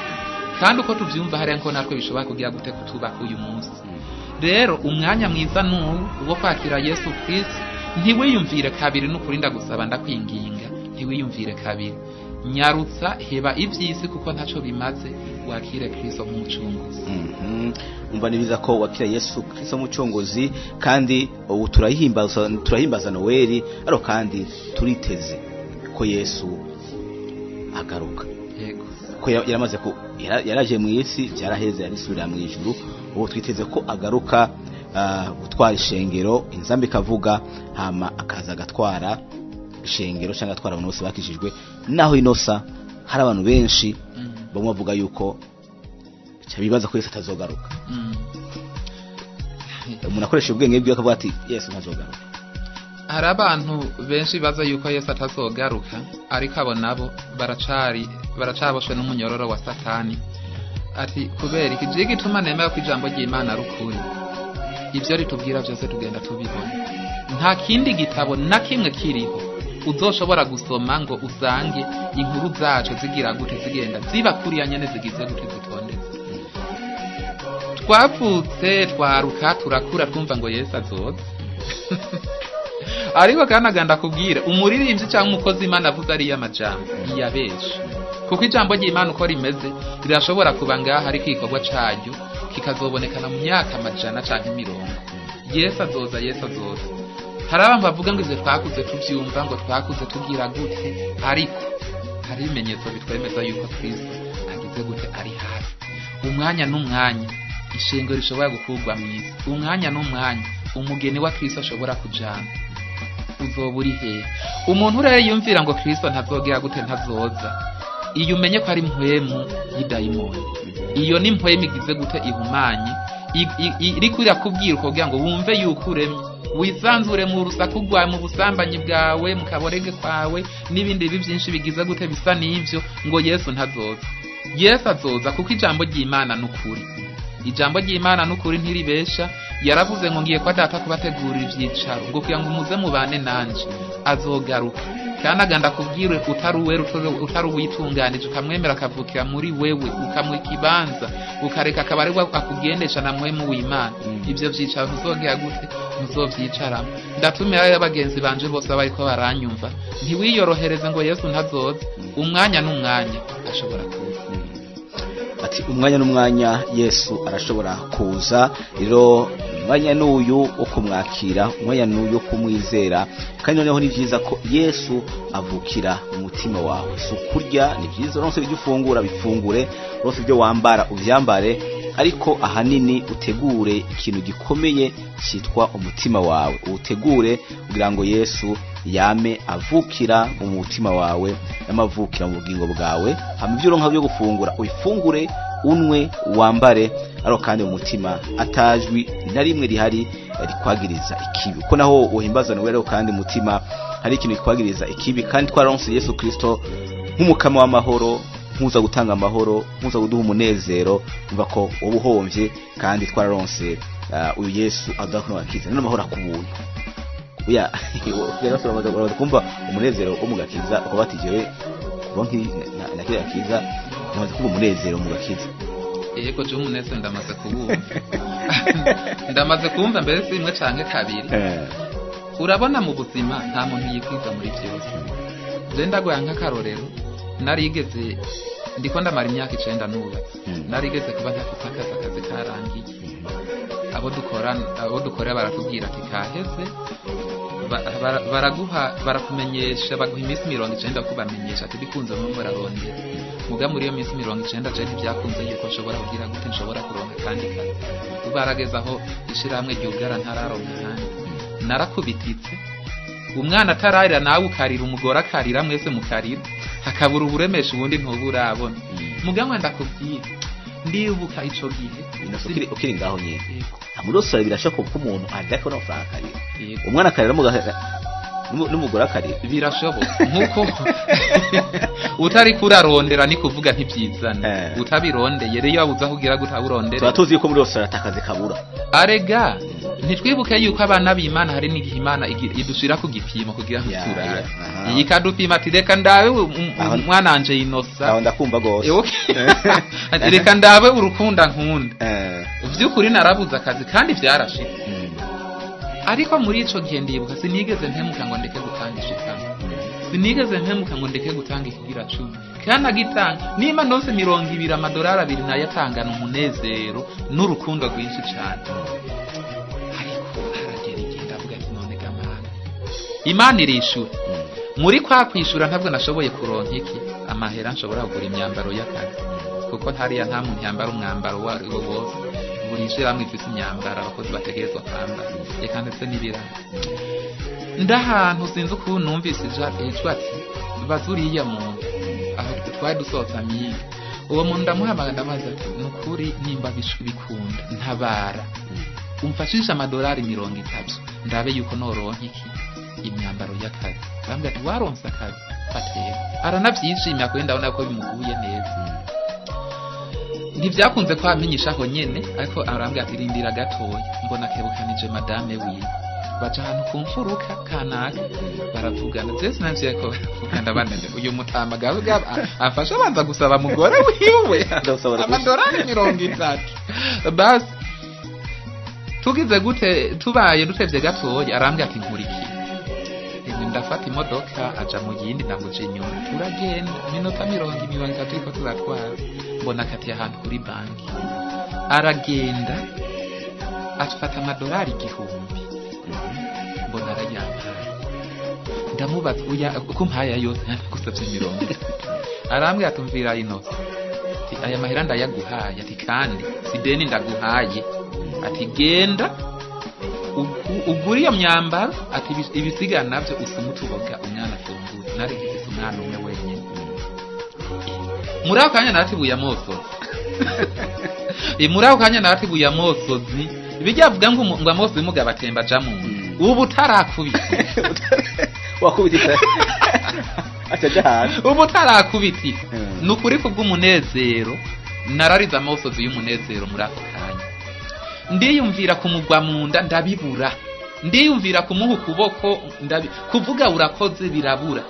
Kandi uko tuvyumva hariya nko natwe bishobora kugira gute, kutubaka uyu munsi. Rero umwanya mwiza n'uwu wo kwakira Yesu Kristo. Ntiwiyumvire kabiri, n'ukuri ndagusaba, ndakwinginga, ntiwiyumvire kabiri. Nyarutsa, heba ivy'isi kuko ntaco bimaze, wakire Kristo nk'umucunguzi. Umva, ni byiza ko wakira Yesu Kristo mucunguzi. Kandi ubu turahimbaza Noweli, ariko kandi turiteze ko Yesu agaruka. Yego. Ko yaramaze ku yaraje mu isi, byaraheze, yarisubira mu ijuru. Ubu twiteze ko agaruka gutwara ishengero. Inzamba ikavuga, hama akaza agatwara ishengero cyangwa agatwara abantu bose bakijijwe. Naho inosa hari abantu benshi bamwe bavuga yuko bica bibaza ko Yesu atazogaruka. Umuntu akoresha ubwenge bwiwe akavuga ati: "Yesu ntazogaruka." Hari abantu benshi baza yuko Yesu atazogaruka, ariko abo nabo baracaboshwe n'umunyororo wa Satani. Ati kubera iki? Je gituma nemera ko ijambo ry'Imana ari ukuri, ibyo ritubwira byose tugenda tubibona. Nta kindi gitabo na kimwe kiriho uzoshobora gusoma ngo usange inkuru zaco zigira gute, zigenda ziba kuriya nyene, zigize gute, zitondetse. Twavutse, twaruka, turakura twumva ngo Yesu azoza. Ariko kandi aganda kubwira umuririmbyi cyangwa umukozi Imana avuze ariyo amajambo iyabesha, kuko ijambo ry'Imana uko rimeze rirashobora kuba ngaha, ariko igikorwa caryo kikazobonekana mu myaka amajana canke mirongo. Yesu azoza, Yesu azoza. Hari abantu bavuga ngo ivyo twakuze tuvyumva, ngo twakuze tugira gute, ariko hari ibimenyetso bitwemeza yuko Kristo agize gute, ari hafi. Umwanya n'umwanya ishengero rishobora gukurwa mu isi, umwanya n'umwanya umugeni wa Kristo ashobora kujana. Uzoba uri hehe? Umuntu rero yumvira ngo Kristo ntazogera gute, ntazoza, iyo umenye ko ari mpwemu y'idayimoni. Iyo ni mpwemu igize gute, ihumanye, iriko irakubwira kugira ngo wumve yuko uremye, wisanzure mu rusaku rwawe, mu busambanyi bwawe, mu kaborege kwawe n'ibindi bibi byinshi bigize gute, bisa n'ivyo, ngo Yesu ntazoza. Yesu azoza, kuko ijambo ry'Imana ni ukuri. Ijambo ry'Imana ni ukuri, ntiribesha. Yaravuze ngo: "Ngiye kwa Data kubategurira ivyicaro, ngo kugira ngo muze mubane nanje." Azogaruka. Kandi aganda kubwire, utari uwera, utari uwitunganije, ukamwemera akavukira muri wewe, ukamuha ikibanza, ukareka akaba ari we akugendesha na mpwemu w'Imana, ivyo vyicaro ntuzogera gute, ntuzovyicaramo. Ndatumira rero bagenzi banje bose bariko baranyumva, ntiwiyorohereze ngo Yesu ntazoza. Umwanya n'umwanya ashobora kuza. Ati umwanya n'umwanya Yesu arashobora kuza. Rero umwanya n'uyu wo kumwakira, umwanya n'uyu wo kumwizera. Kandi noneho ni byiza ko Yesu avukira mu mutima wawe. Si ukurya, ni byiza uronse ibyo ufungura bifungure, uronse ibyo wambara ubyambare, ariko ahanini utegure ikintu gikomeye cyitwa umutima wawe, uwutegure kugira ngo Yesu Yame avukira mu mutima wawe, yame avukira mu bugingo bwawe. Hama ibyo uronka byo gufungura uyifungure, unwe, wambare, ariko kandi mu mutima atajwi na rimwe rihari rikwagiriza ikibi, kuko naho uhimbaza Noel ariko kandi mutima hari ikintu kikwagiriza ikibi. Kandi twararonse Yesu Kristo nk'umukama w'amahoro, nkuza gutanga amahoro, nkuza kuduha umunezero. Umva ko wowe uhombye, kandi twararonse uyu Yesu aduha kuno gakiza none amahoro akubuntu. Oya, uramaze kumva umunezero wo mu gakiza, ukaba watijewe kuba na kiriya gakiza, umaze kumva umunezero mu gakiza? Yego, je umunezero ndamaze kuwumva, ndamaze kuwumva mbere si rimwe canke kabiri. Urabona, mu buzima nta muntu yikwiza muri byose. Je ndagoya nk'akarorero, narigeze ndiko ndamara imyaka 9 nubatse. Narigeze kuba ntafite akazi, akazi karangiye. Abo dukora, abo dukorera baratubwira ati kaheze. Baraguha, barakumenyesha, baguha iminsi 90 kubamenyesha ati bikunze mwe murarondera. Muga muri iyo minsi 90 je ntibyakunze yuko nshobora kugira gute, nshobora kuronka kandi kazi. Ubu aho ishirahamwe ryugara ntararonka ahandi. Narakubititse, umwana atararira, nawe ukarira, umugore akarira, mwese mukarira, hakabura uburemesha ubundi ntuburabona. Mugamwa ndakubwira, ndibuka ico gihe. Ukiri ngaho nyene? Yego. Muri Australia birashoboka ko umuntu adakora amafaranga akarira? Yego. Umwana akarira n'umugore akarira? Birashoboka, nkuko utari kurarondera ni kuvuga ntibyizana. Utabirondeye rero iyo wabuze aho ugira gute awurondere? Tuba tuzi yuko muri Australia atakazi kabura. Arega ntitwibuke yuko abana b'Imana hari n'igihe Imana idushira ku gipimo kugira ngo turabe. Iyi ikadupima ati reka ndabe umwana wanje inosa. Aho ndakumva gose. Okay. Reka ndabe urukunda nkunda. Vy'ukuri narabuze akazi kandi vyarashitse. Ariko muri ico gihe ndibuka sinigeze mpemuka ngo ndeke gutanga ishikama, sinigeze mpemuka ngo ndeke gutanga ikigira cumi, kandi agitanga nimba ndose 20, amadolari 2 nayatangana umunezero n'urukundo rwinshi cane. Ariko haragera igihe ndavuga ati none ga Mana, Imana irishura. Muri kwa kwishura ntabwo nashoboye kuronka iki, amahera nshobora kugura imyambaro y'akazi, kuko ntariya nta muntu yambara umwambaro uwo ari wo wose. Buri shirahamwe ifise imyambaro abakozi bategerezwa kwambara, reka ndetse n'ibiraro. Ndahantu sinzi ukuntu numvise ijwi ati baza uriya muntu aho twari dusohotse amiga. Uwo muntu ndamuhamagara, ndamubaza ati ni ukuri nimba bikunda ntabara umfashishe amadolari 30 ndabe yuko noronka iki, imyambaro y'akazi. Arambwira ati waronse akazi, fatera. Aranabyishimira kubera ndabona ko bimuguye neza. Ntibyakunze ko amenyesha aho nyene, ariko arambwira ati rindira gatoya. Mbona kebukanije madame wiwe, baca ahantu ku mfuruka kanaka baravugana. Je sinavye ko baravugana, banene uyu mutama gawe afashe abanza gusaba mugore wiwe Ndasaba rwose. amadolari 30. Basi tugize gute, tubaye dutevye gatoya, arambwira ati nkurikira. Emwe, ndafata imodoka, aja mu yindi, ndamuja inyuma, turagenda iminota 30 turiko turatwara. Mbona akatiye ahantu kuri banki, aragenda afata amadolari 1000, mbona arayampaye. Ndamubaza uya uko mpaye yose nagusavye 30? Arambwira ati umvira inoze, ati aya mahera ndayaguhaye, ati kandi si deni ndaguhaye, ati genda ugure iyo myambaro, ati ibisigara navyo usume utuboga umwana afungure. Nari ngifise umwana umwe wenyine muri ako kanya. Naratibuye amosozi. Muri ako kanya naratibuye amosozi. Bijya avuga ngo ngo amosozi mugabo atemba aja mu nda. Ubu utarakubita. Wakubita acaja hanze. Ubu utarakubitira. Ni ukuri kubw'umunezero nararize amosozi y'umunezero muri ako kanya. Ndiyumvira kumugwa mu nda ndabibura, ndiyumvira kumuha ukuboko kuvuga urakoze birabura.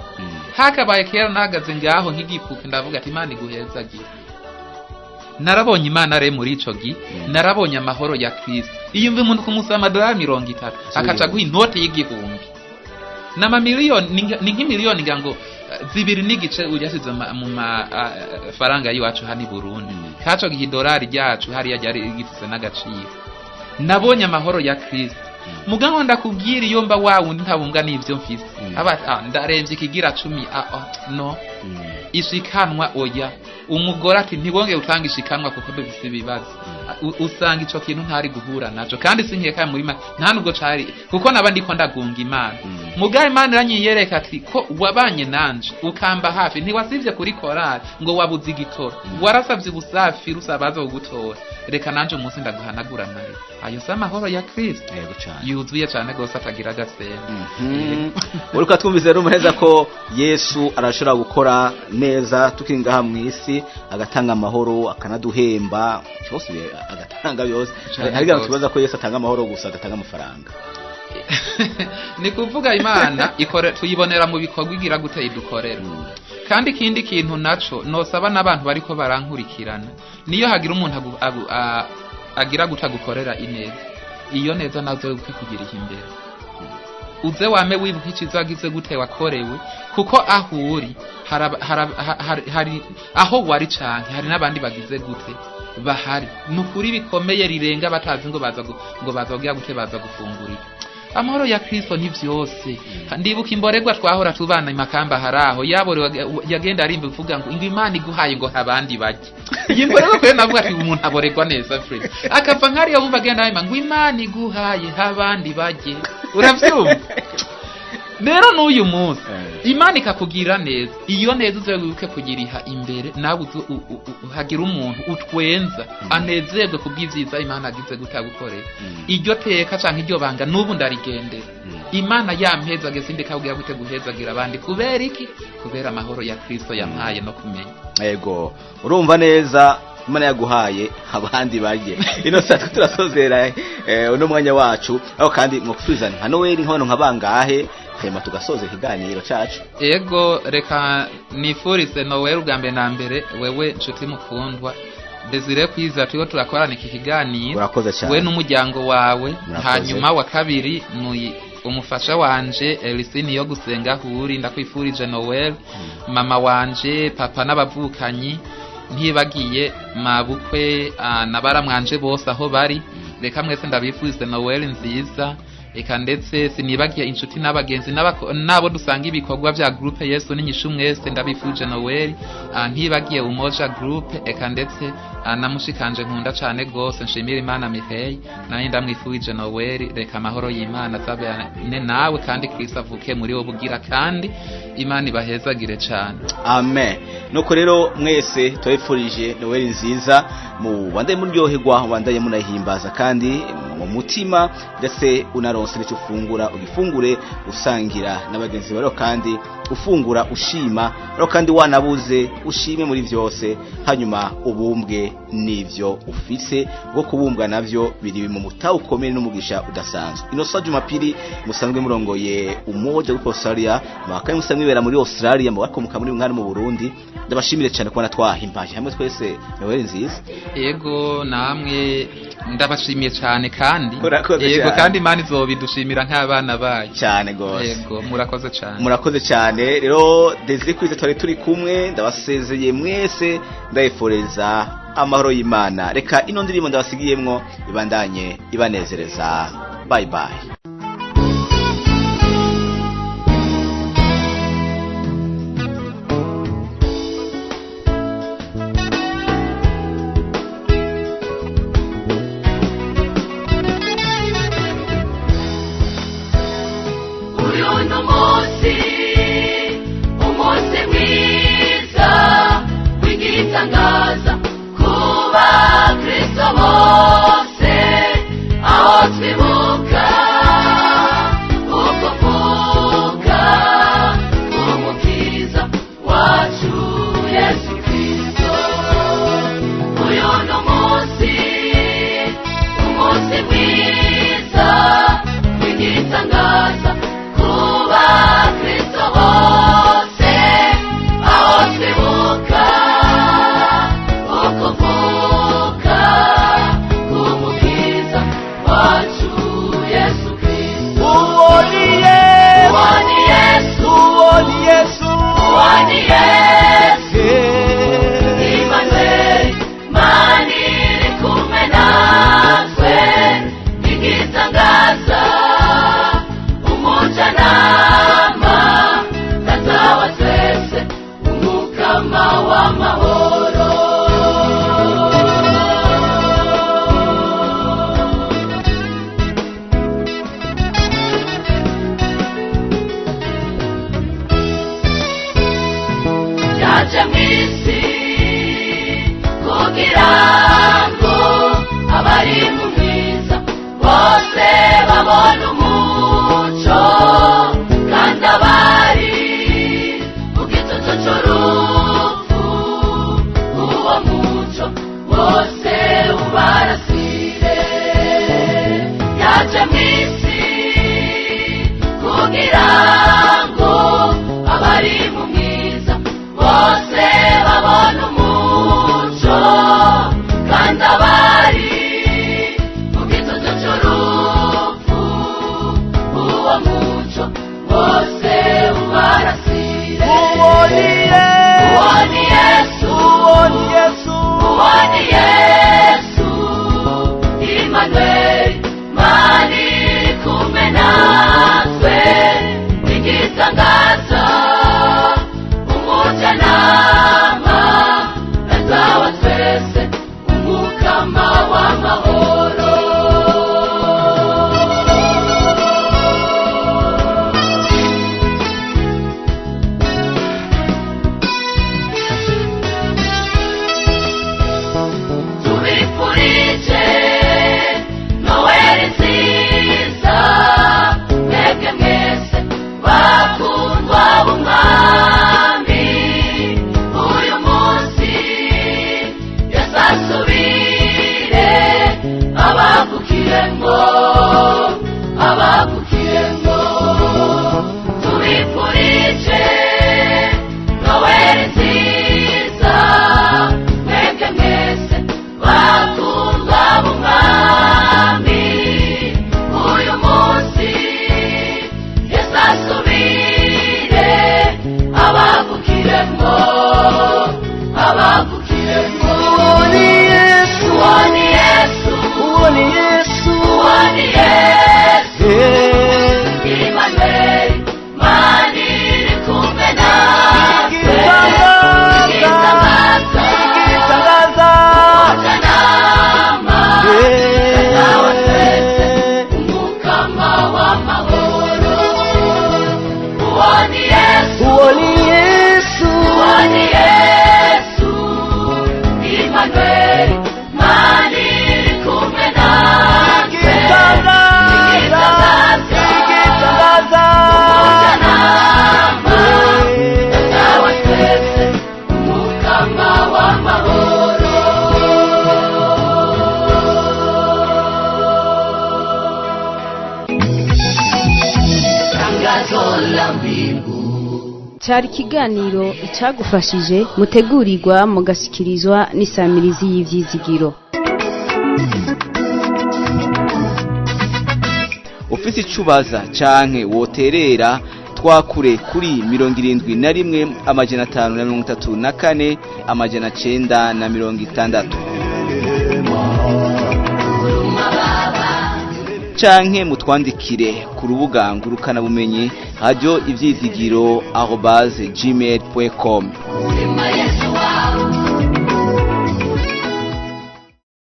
Hakabaye kera nahagaze ngaho nk'igipupe, ndavuga ati Imana iguhezagire. Narabonye Imana re muri ico gihe. Narabonye amahoro ya Kristo. Iyumva umuntu kumusaba amadolari 30 akaca aguha inoti y'1000 n'amamiliyoni, ni nk'imiliyoni ngira ngo 2.5 uyasize mu mafaranga y'iwacu hano i Burundi. Kaco gihe idolari ryacu hariya ryari rigifise n'agaciro. Nabonye amahoro ya Kristo. Mugabo ndakubwira, iyo mba wa wundi ntabumbwa n'ivyo mfise, aba ndaremvye ikigira 10, no ishikanwa oya. Umugore ati ntibongeye gutanga ishikanwa kuko dufise ibibazo. Usanga ico kintu ntari guhura naco, kandi sinkeka muri nta nubwo cari kuko naba ndiko ndagunga Imana. Mugabo Imana iranyiyereka ati ko wabanye nanje ukamba hafi, ntiwasivye kuri korali ngo wabuze igitoro, warasavye ubusafi rusabaza kugutora, reka nanje umunsi ndaguhanagura amarira. Ayo si amahoro ya Kristo Yego cyane. yuzuye cane gose, atagira agasembo. Uriko twumvise rero neza ko Yesu arashobora gukora neza tukiri ngaha mu isi, agatanga amahoro, akanaduhemba cyose, agatanga byose. Cane Hari abantu gose. tubaza ko Yesu atanga amahoro gusa, adatanga amafaranga. Ni kuvuga Imana ikore tuyibonera mu bikorwa igira gute idukorera. Kandi ikindi kintu naco nosaba n'abantu bariko barankurikirana, niyo hagira umuntu agira gute agukorera ineza, iyo neza nazo wibuke kugira imbere, uze wame wibuka iciza wagize gute wakorewe, kuko aho uri hari aho wari canke hari n'abandi bagize gute bahari. Ni ukuri bikomeye rirenga batazi ngo baza ngo baza kugira gute, baza gufungurira. Amahoro ya Kristo ni vyose. Ndibuka imborerwa twahora tubana imakamba, haraho yaborewe yagenda arimba ivuga ngo Imana iguhaye ngo abandi barye. Iyi mborerwa kwe navuga ati umuntu aborerwa neza free, akava nkariyo wumva agenda arimba ngo Imana iguhaye abandi barye. Uravyumva rero n'uyu munsi Imana ikakugira neza, iyo neza uze wibuke kugiriha imbere, nawe uze hagira umuntu utwenza anezerwe kubw'ivyiza Imana agize gutagukorera. Iryo teka canke iryo banga n'ubu ndarigendera. Imana yampezage sindikabwira gute guhezagira abandi. Kubera iki? Kubera amahoro ya Kristo yampaye no kumenya. Yego, urumva neza, Imana yaguhaye abandi barye. Ino saa twe turasozera uno mwanya wacu aho, kandi mwokusubiza nka Noel nk'abantu nka bangahe, hanyuma tugasoza ikiganiro cacu. Ego, reka nifurize Noel ubwa mbere na mbere wewe nshuti mukundwa Desire Kwiza turiko turakorana iki kiganiro. Urakoze cyane. We n'umuryango wawe. Murakoze. Hanyuma wa kabiri ni umufasha wanje Elisine yo gusenga huri, ndakwifurije Noel. Mama wanje, papa n'abavukanyi, ntibagiye mabukwe na baramwanje bose aho bari, reka mwese ndabifurize Noel nziza. Eka ndetse sinibagiye inshuti n'abagenzi n'abo dusanga ibikorwa bya groupe Yesu n'inyishu, mwese ndabifuje Noel. Ntibagiye Umoja groupe, eka ndetse na mushikanje nkunda cane gose nshimira Imana Mireille, nawe ndamwifurije Noel. Reka amahoro y'Imana azabane nawe, kandi Kristo avuke muri wowe bugira, kandi Imana ibahezagire cane. Amen. Nuko rero mwese turabifurije Noel nziza, mubandanye muryoherwa, mubandanye munahimbaza kandi mu mutima, ndetse unaronse n'icyo ufungura ugifungure usangira na bagenzi bawe, kandi ufungura ushima rero, kandi wanabuze ushime muri byose, hanyuma ubumbwe n'ivyo ufise, bwo kubumbwa navyo biri mu mutahe ukomeye n'umugisha udasanzwe. Inosa Jumapili musanzwe murongoye Umoja w'Australia Australia, mwakaye musanzwe mwibera muri Australia, mu bakomoka muri mwana mu Burundi, ndabashimire cyane kubona twahimbaje hamwe twese Noel nziza. Ego, namwe ndabashimiye cyane kandi. Murakoze Yego. cyane. Kandi Imana izobidushimira nk'abana bayo. Cyane gose. Yego, murakoze cyane. Murakoze cyane rero. Desire Kwiza twari turi kumwe, ndabasezeye mwese, ndayifuriza amahoro y'Imana. Reka ino ndirimbo ndabasigiyemwo ibandanye ibanezereza. Bye bye. Uyu ni umunsi, umunsi mwiza w'igitangaza kuba Kristo bose, aho twibuka ukuvuka k'Umukiza wacu Yesu Kristo. Uyu ni umunsi, umunsi mwiza w'igitangaza kuba Kristo bose, aho twibuka ukuvuka k'Umukiza wacu. Yaje mu isi kugira ngo abari mu mwiza bose babone umuco, kandi abari mu gitutu cy'urupfu uwo muco wose ubarasire. Yaje mu isi kugira ngo abari mu mwiza bose babone umuco, kandi abari mu gitutu cy'urupfu uwo muco wose ubarasire. Uwo ni Uwo ni Yesu, Uwo ni Yesu, uwo ni Yesu, Emmanuel, Mani kumwe natwe, igitangaza, umujyanama, Data wa twese, umukama w'amahoro. Tubifurije Noheli nziza, mwebwe mwese bakundwa b'umwami. Uyu munsi Yesu asubire abavukiremo, abavukiremo. Tubifurije Noheli nziza, mwebwe mwese bakundwa b'umwami. Uyu munsi Yesu asubire abavukiremo, abavukiremo. Uwo ni Yesu, Uwo ni Yesu, uwo ni Yesu, uwo ni Yesu, Eh, Emmanuel, Mani iri kumwe natwe. Igitangaza, Igitangaza, igitangaza, umujyanama, Eh, Data wa twese, umukama w'amahoro. Uwo ni Yesu, uwo ni Yesu, uwo ni Yesu, Emmanuel, Mani iri kumwe natwe. Igitangaza, Igitangaza, igitangaza, umujyanama, Data wa twese, umukama w'amahoro. Tangazo la mbingu. Cyari ikiganiro icyagufashije mutegurirwa mugashyikirizwa n'isamirizi y'ibyizigiro. Ufise icubaza canke woterera, twakure kuri 71 534 960, canke mutwandikire ku rubuga ngurukanabumenyi radio ivyizigiro @gmail.com. Sema.